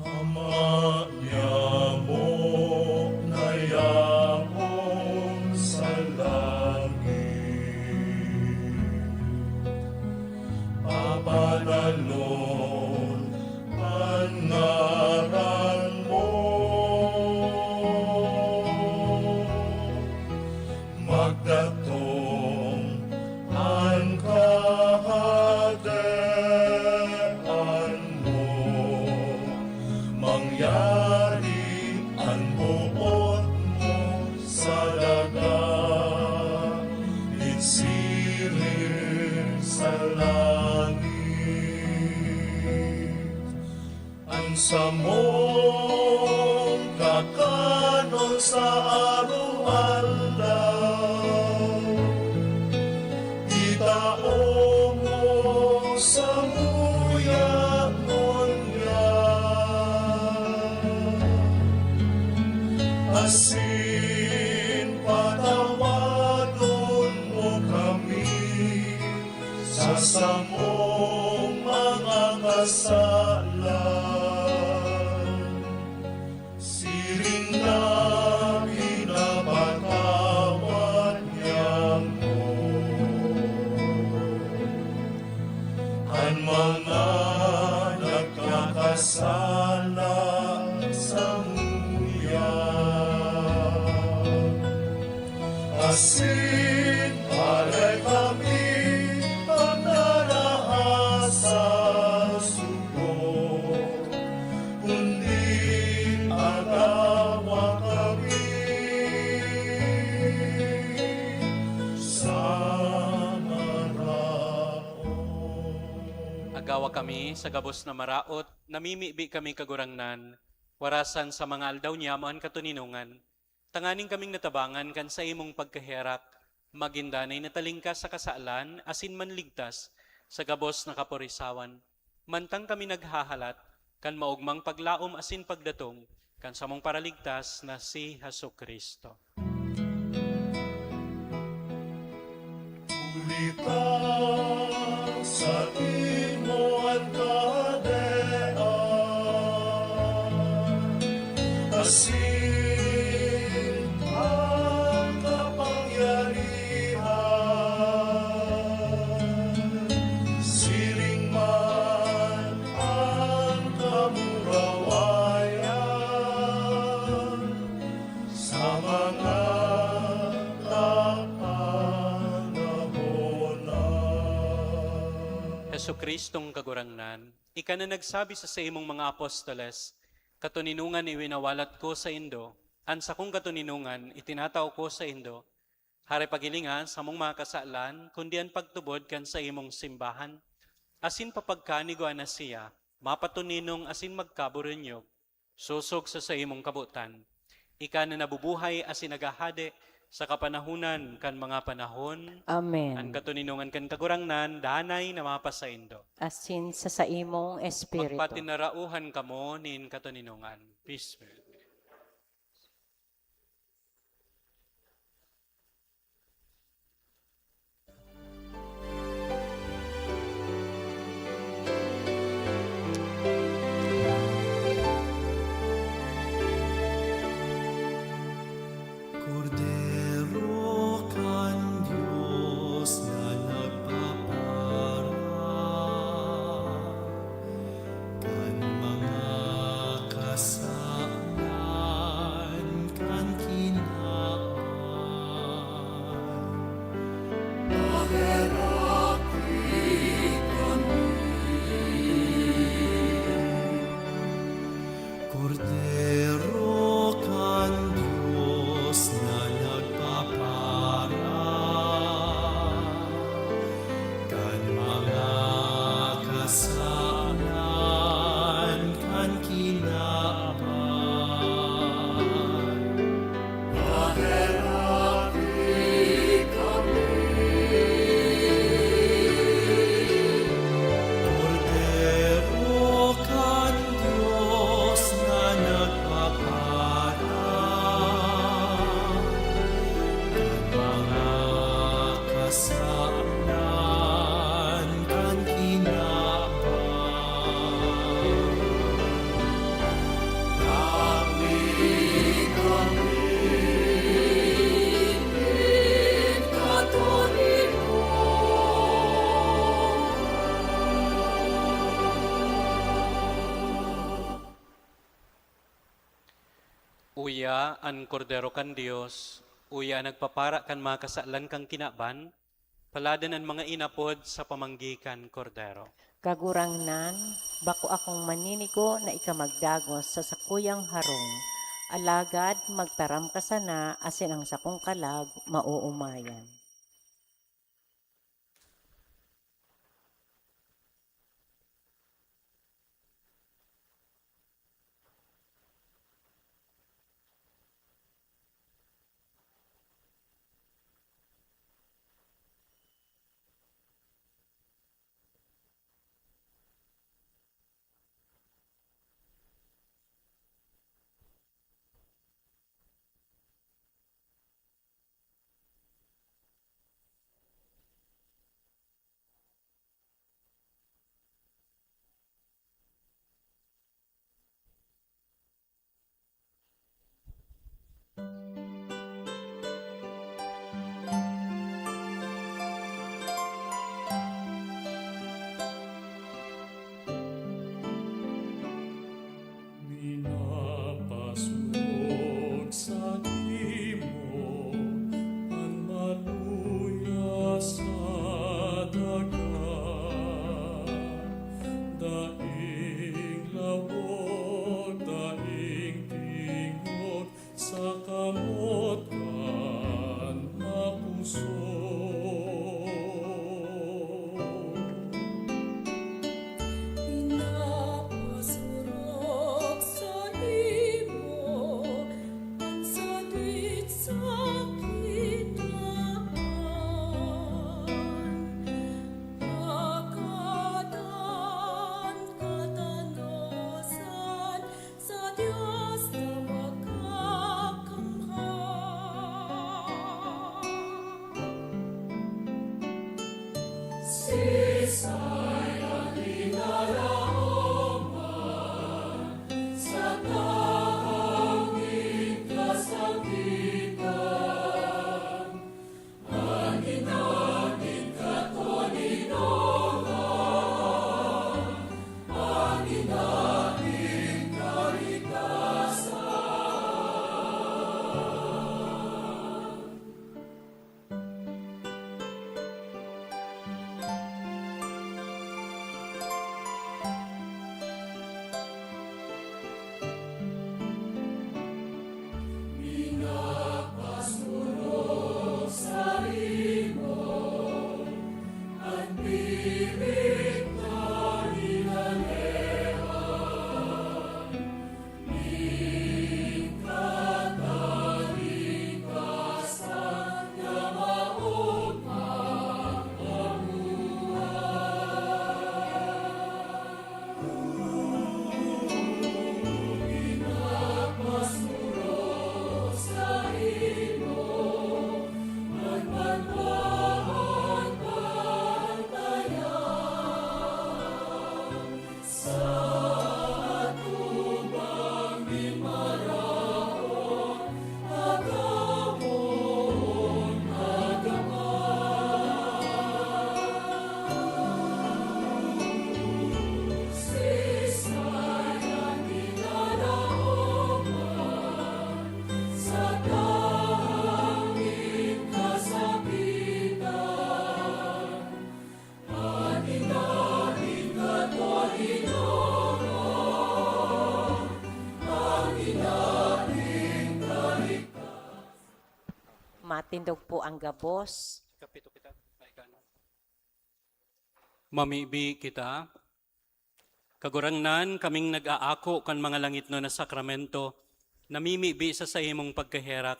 Ama niamo na yaon sa langit, papananon an ngaran mo. Magdatong an kahadean mo. Mangyari an boot mo sa daga, nin siring sa langit. An samong kakanon sa aroaldaw, itao mo samuya ngunyan, asin patawadon mo kami sa samong mga kasalan, siring na pinapatawad niamo an mga nagkakasala samuya. Asin padai kami pagdaraha sa sugo, kundi agawa kami sa maraot. Agawa kami sa gabos na maraot, namimibi kami, Kagurangnan, warasan sa mga aldaw niamo an katoninongan, tanganing kaming natabangan kan saimong pagkaherak, magin danay na talingkas sa kasalan asin manligtas sa gabos na kaporisawan, mantang kami naghahalat kan maogmang paglaom asin pagdatong kan samong Paraligtas na si Jesu-Cristo. Huli ta saimo an kahadean, asin an kapangyarihan, siring man an kamurawayan, sa mga kapanahonan. Jesu-Cristong Kagurangnan, ika na nagsabi sa saimong mga apostoles, "Katoninongan iwinawalat ko saindo, an sakong katoninongan itinatao ko saindo." Hare paghilinga an samong mga kasalan, kundi an pagtubod kan saimong simbahan, asin papagkanigwa na siya, mapatoninong asin magkaburunyog, sosog sa saimong kabotan. Ika na nabubuhay asin naghahade sa kapanahonan kan mga panahon. Amen. An katoninongan kan Kagurangnan danay na mapasaindo. Asin sa saimong espiritu. Magpatinarauhan kamo nin katoninongan. Peace be with you. Uya an Kordero kan Dios, uya an nagpapara kan mga kasalan kan kinaban, paladan an mga inapod sa pamanggi kan Kordero. Kagurangnan, bako akong maninigo na ika magdagos sa sakuyang harong, alagad magtaram ka sana asin ang sakong kalag maoomayan. Minapasurog saimo an maluya sa daga, daing lawog, daing tingog, sa kamot kan makusog. Pinapasurog saimo an sadit sakit na an pagkadan katanosan sa Dios na makakamhan. Siisay an linalaoman sa tahaw nin kasakitan? An ina nin katoninongan, an ina nin kalikasan. Minapasurog saimo an birik na hinalean nin katalingkasan na maogma. Matindog po ang gabos. Mamibi kita. Kagurangnan, kaming nag-aako kan mga langitnon na sakramento, namimibi sa saimong pagkaherak,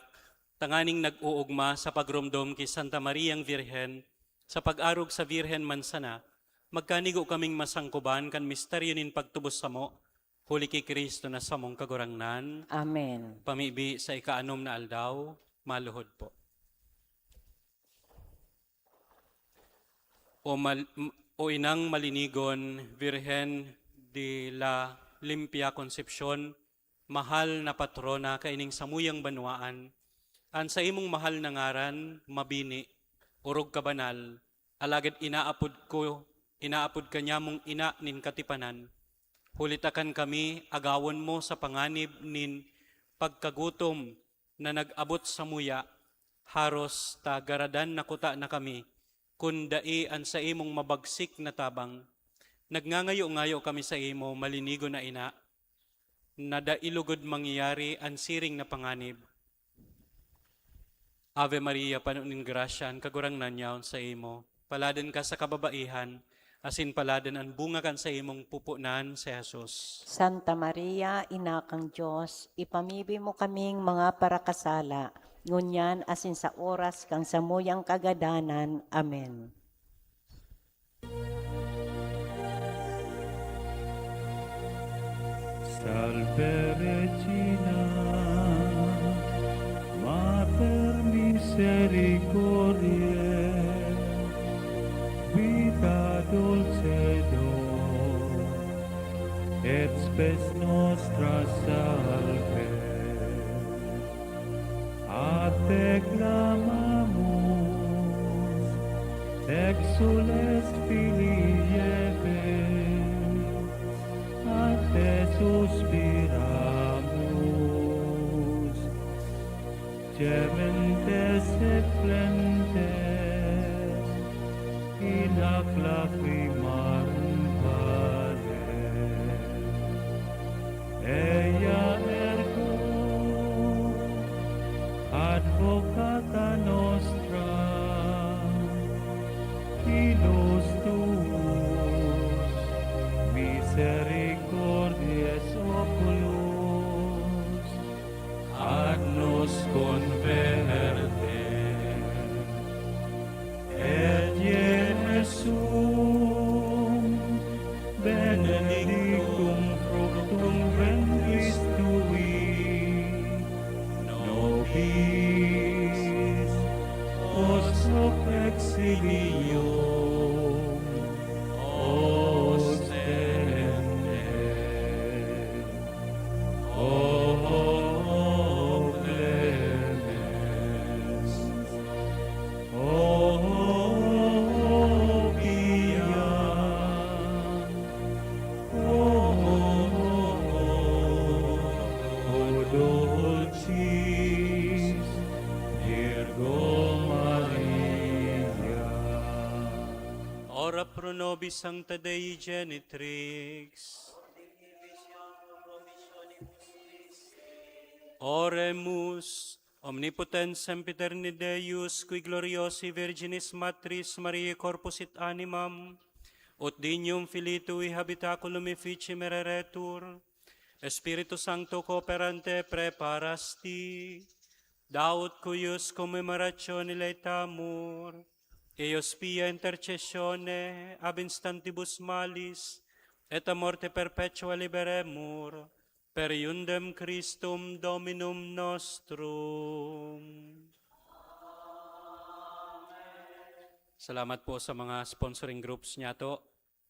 tanganing nag-oogma sa pagromdom ki Santa Mariang Virgen, sa pag-arog sa Virgen man sana, magkanigo kaming masangkoban kan misteryo nin pagtubos samo, huli ki Cristo na samong Kagurangnan. Amen. Pamibi sa ikaanom na aldaw, maluhod po. O, mal- m- o Inang malinigon, Virgen de la Limpia Concepcion, mahal na patrona kaining samuyang banwaan, an saimong mahal na ngaran, mabini, orog kabanal, alagad inaapod ko, inaapod ka nyamong ina nin katipanan. Huli ta kan kami agawon mo sa panganib nin pagkagutom na nag-abot samuya, haros ta garadan na kuta na kami, kun dai an saimong mabagsik na tabang. Nagngangayo-ngayo kami saimo, malinigon na ina, na dai lugod mangyayari an siring na panganib. Ave Maria, pano nin grasya, an Kagurangnan yaon saimo. Paladan ka sa kababaihan, asin paladan an bunga kan saimong pupunan, si Jesus. Santa Maria, Ina kan Dios, ipamibi mo kaming mga parakasala, ngunyan asin sa oras kan samuyang kagadanan. Amen. Salve Regina, Mater Misericordiae, Vita Dulcedo, et Spes Nostra Salve. A te clamamus, exsules filii Hevae, a te suspiramus, gementes et flentes in hac lacrimarum vale. Ea ergo advocata nostra, ilus tuus, misericordiae oculos, ad nos converte. Et Iesum benedictum fructum ventris tui, nobis post hoc exilium ostende. O clemens, O pia, O dulcis Virgo Maria. Ora pro nobis Sancta Dei Genitrix. Oremus. Omnipotens sempiterni Deus, qui gloriosi Virginis Matris Mariae corpus et animam, ut dignum filii tui habitaculum efficiem ereretur, Spiritu Sancto cooperante praeparasti, daut cuius commemoratione laetamur, eius pia intercessione ab instantibus malis, et a morte perpetua liberemur, per eundem Christum Dominum nostrum. Salamat po sa mga sponsoring groups niyato.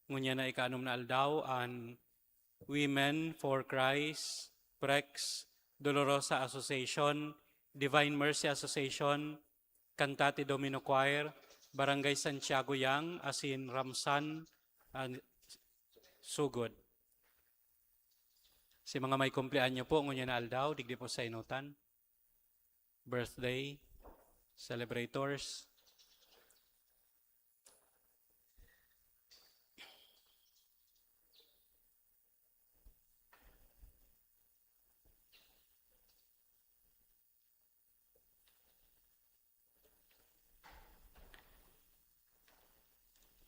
Ngunyan na ikaanom na aldaw, an Women for Christ, Prex, Dolorosa Association, Divine Mercy Association, Cantate Domino Choir, Barangay Santiago Yang, asin Ramsan, ah, Sugod. Si mga may kumpleanyo po, ngunyan na aldaw, digdi po sa inutan. Birthday celebrators.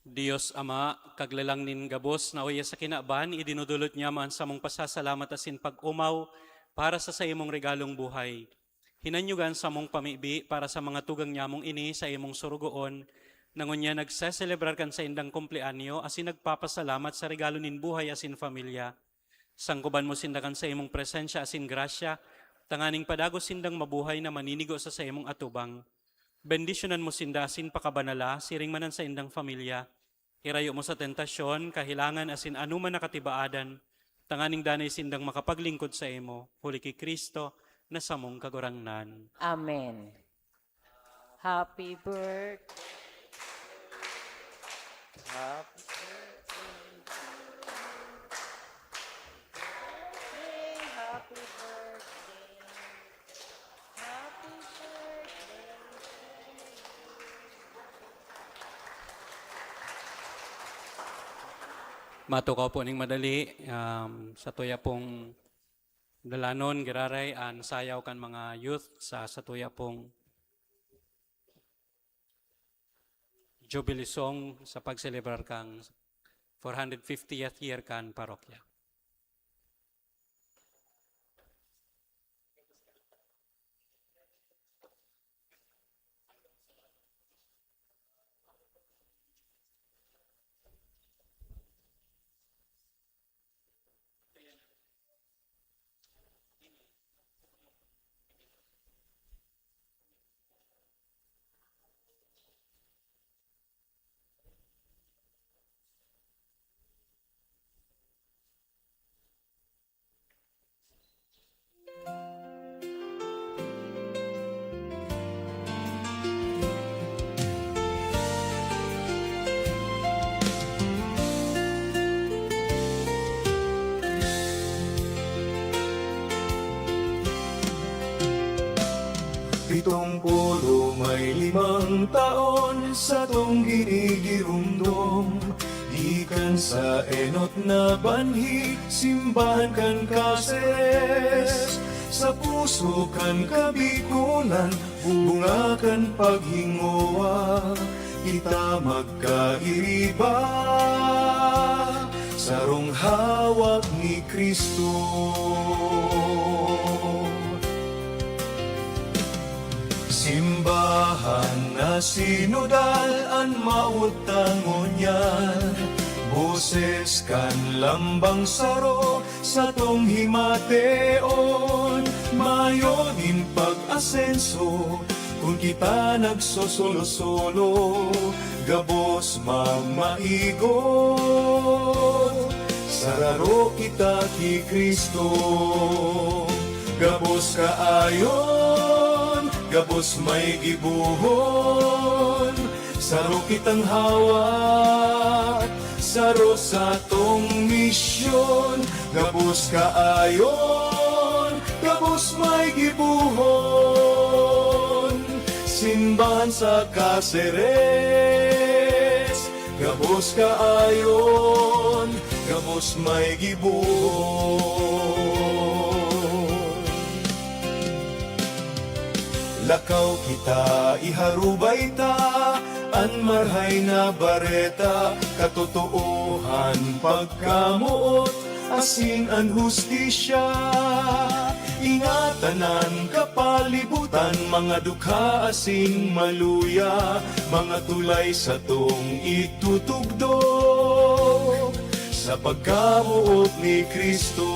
Dios Ama, Kaglalang nin gabos na uya sa kinaban, idinudulot nyamo an samong pasasalamat asin pag-omaw para sa saimong regalong buhay. Hinanyuga an samong pamibi para sa mga tugang nyamong ini sa imong sorogoon, na ngunyan nagseselebrar kan saindang kumpleanyo asin nagpapasalamat sa regalo nin buhay asin pamilya. Sangkoban mo sinda kan saimong presensya asin grasya, tanganing padagos sindang mabuhay na maninigo sa saimong atubang. Bendisyonan mo sinda asin pakabanala, siring man an saindang pamilya. Irayo mo sa tentasyon, kahelangan asin anoman na katibaadan, tanganing danay sindang makapaglingkod saimo, huli ki Cristo na samong Kagurangnan. Amen. Happy birthday. Happy birthday. Happy birthday. Matukaw po ning madali, um, satuya pong dalanon, giraray, an sayaw kan mga youth sa satuya pong Jubilee song sa pagselebrar kan four hundred fiftieth year kan parokya. Pitong pulo may limang taon satong ginigiromdom, gikan sa enot na banhi, simbahan kan Caceres. Sa puso kan Kabikolan, bunga kan paghingowa, kita magkairiba, sarong hawak ni Cristo. Simbahan na sinodal an mawot ta ngunyan, boses kan lambang saro satong himateon, mayo nin pag-asenso. Kun kita nagsosolo-solo, gabos magmaigot, sararo kita ki Cristo. Gabos kaayon, gabos may gibohon, saro kitang hawak, saro satong misyon. Gabos kaayon, gabos may gibohon, simbahan sa Caceres. Gabos kaayon, gabos may gibohon. Lakaw kita, iharubay ta an Marahay na Bareta, katotoohan, pagkamoot, asin an hustisya. Ingatan an kapalibutan, mga dukha asin maluya, mga tulay satong itutugdok sa pagkamoot ni Cristo.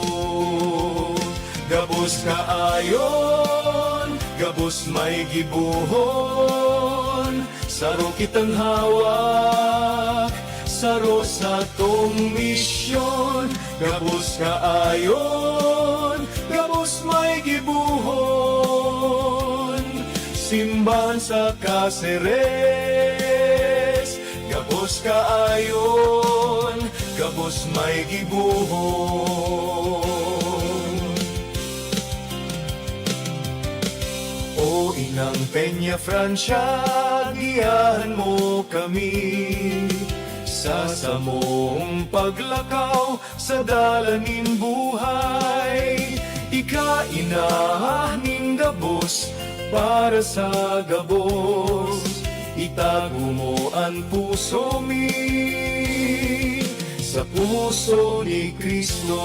Gabos kaayon, gabos may gibohon, saro kitang hawak, saro satong misyon. Gabos kaayon, gabos may gibohon, simbahan sa Caceres. Gabos kaayon, gabos may gibohon. O Inang Peña Francia, giyahan mo kami sa samong paglakaw sa dalan nin buhay. Ika, Ina nin gabos, para sa gabos, itago mo an puso mi sa puso ni Cristo.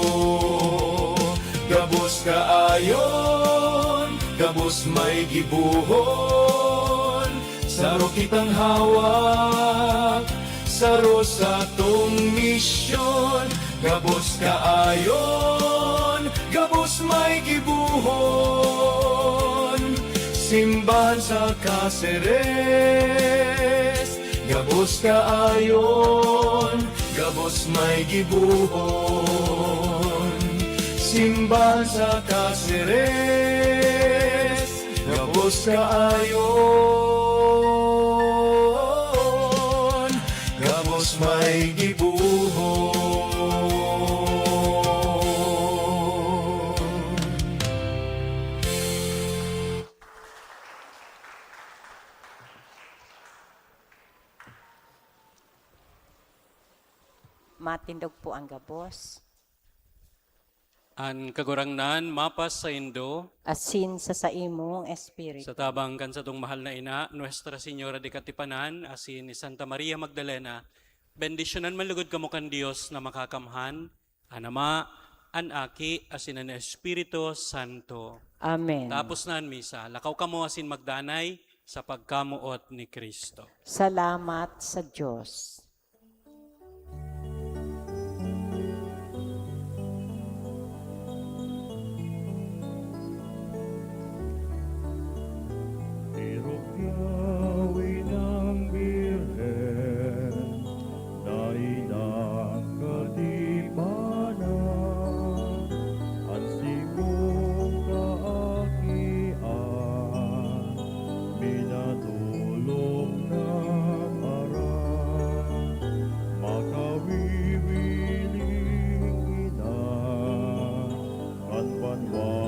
Gabos kaayon, gabos may gibohon, saro kitang hawak, saro satong misyon. Gabos kaayon, gabos may gibohon, simbahan sa Caceres. Gabos kaayon, gabos may gibohon, simbahan sa Caceres. Gabos kaayon, gabos may gibohon. Matindog po ang gabos. An Kagurangnan mapasaindo. Asin sa saimong espiritu. Sa tabang kan satong mahal na ina, Nuestra Señora de Katipanan, asin ni Santa Maria Magdalena, bendisyonan man lugod kamo kan Dios na Makakamhan, an Ama, an Aki, asin an Espiritu Santo. Amen. Tapos na an misa, lakaw kamo asin magdanay sa pagkamoot ni Cristo. Salamat sa Diyos. Irukyawi ng Birhen na inang katipanan, an simong kaakian, minatulong na aram, makawiwiling ina, kan banwa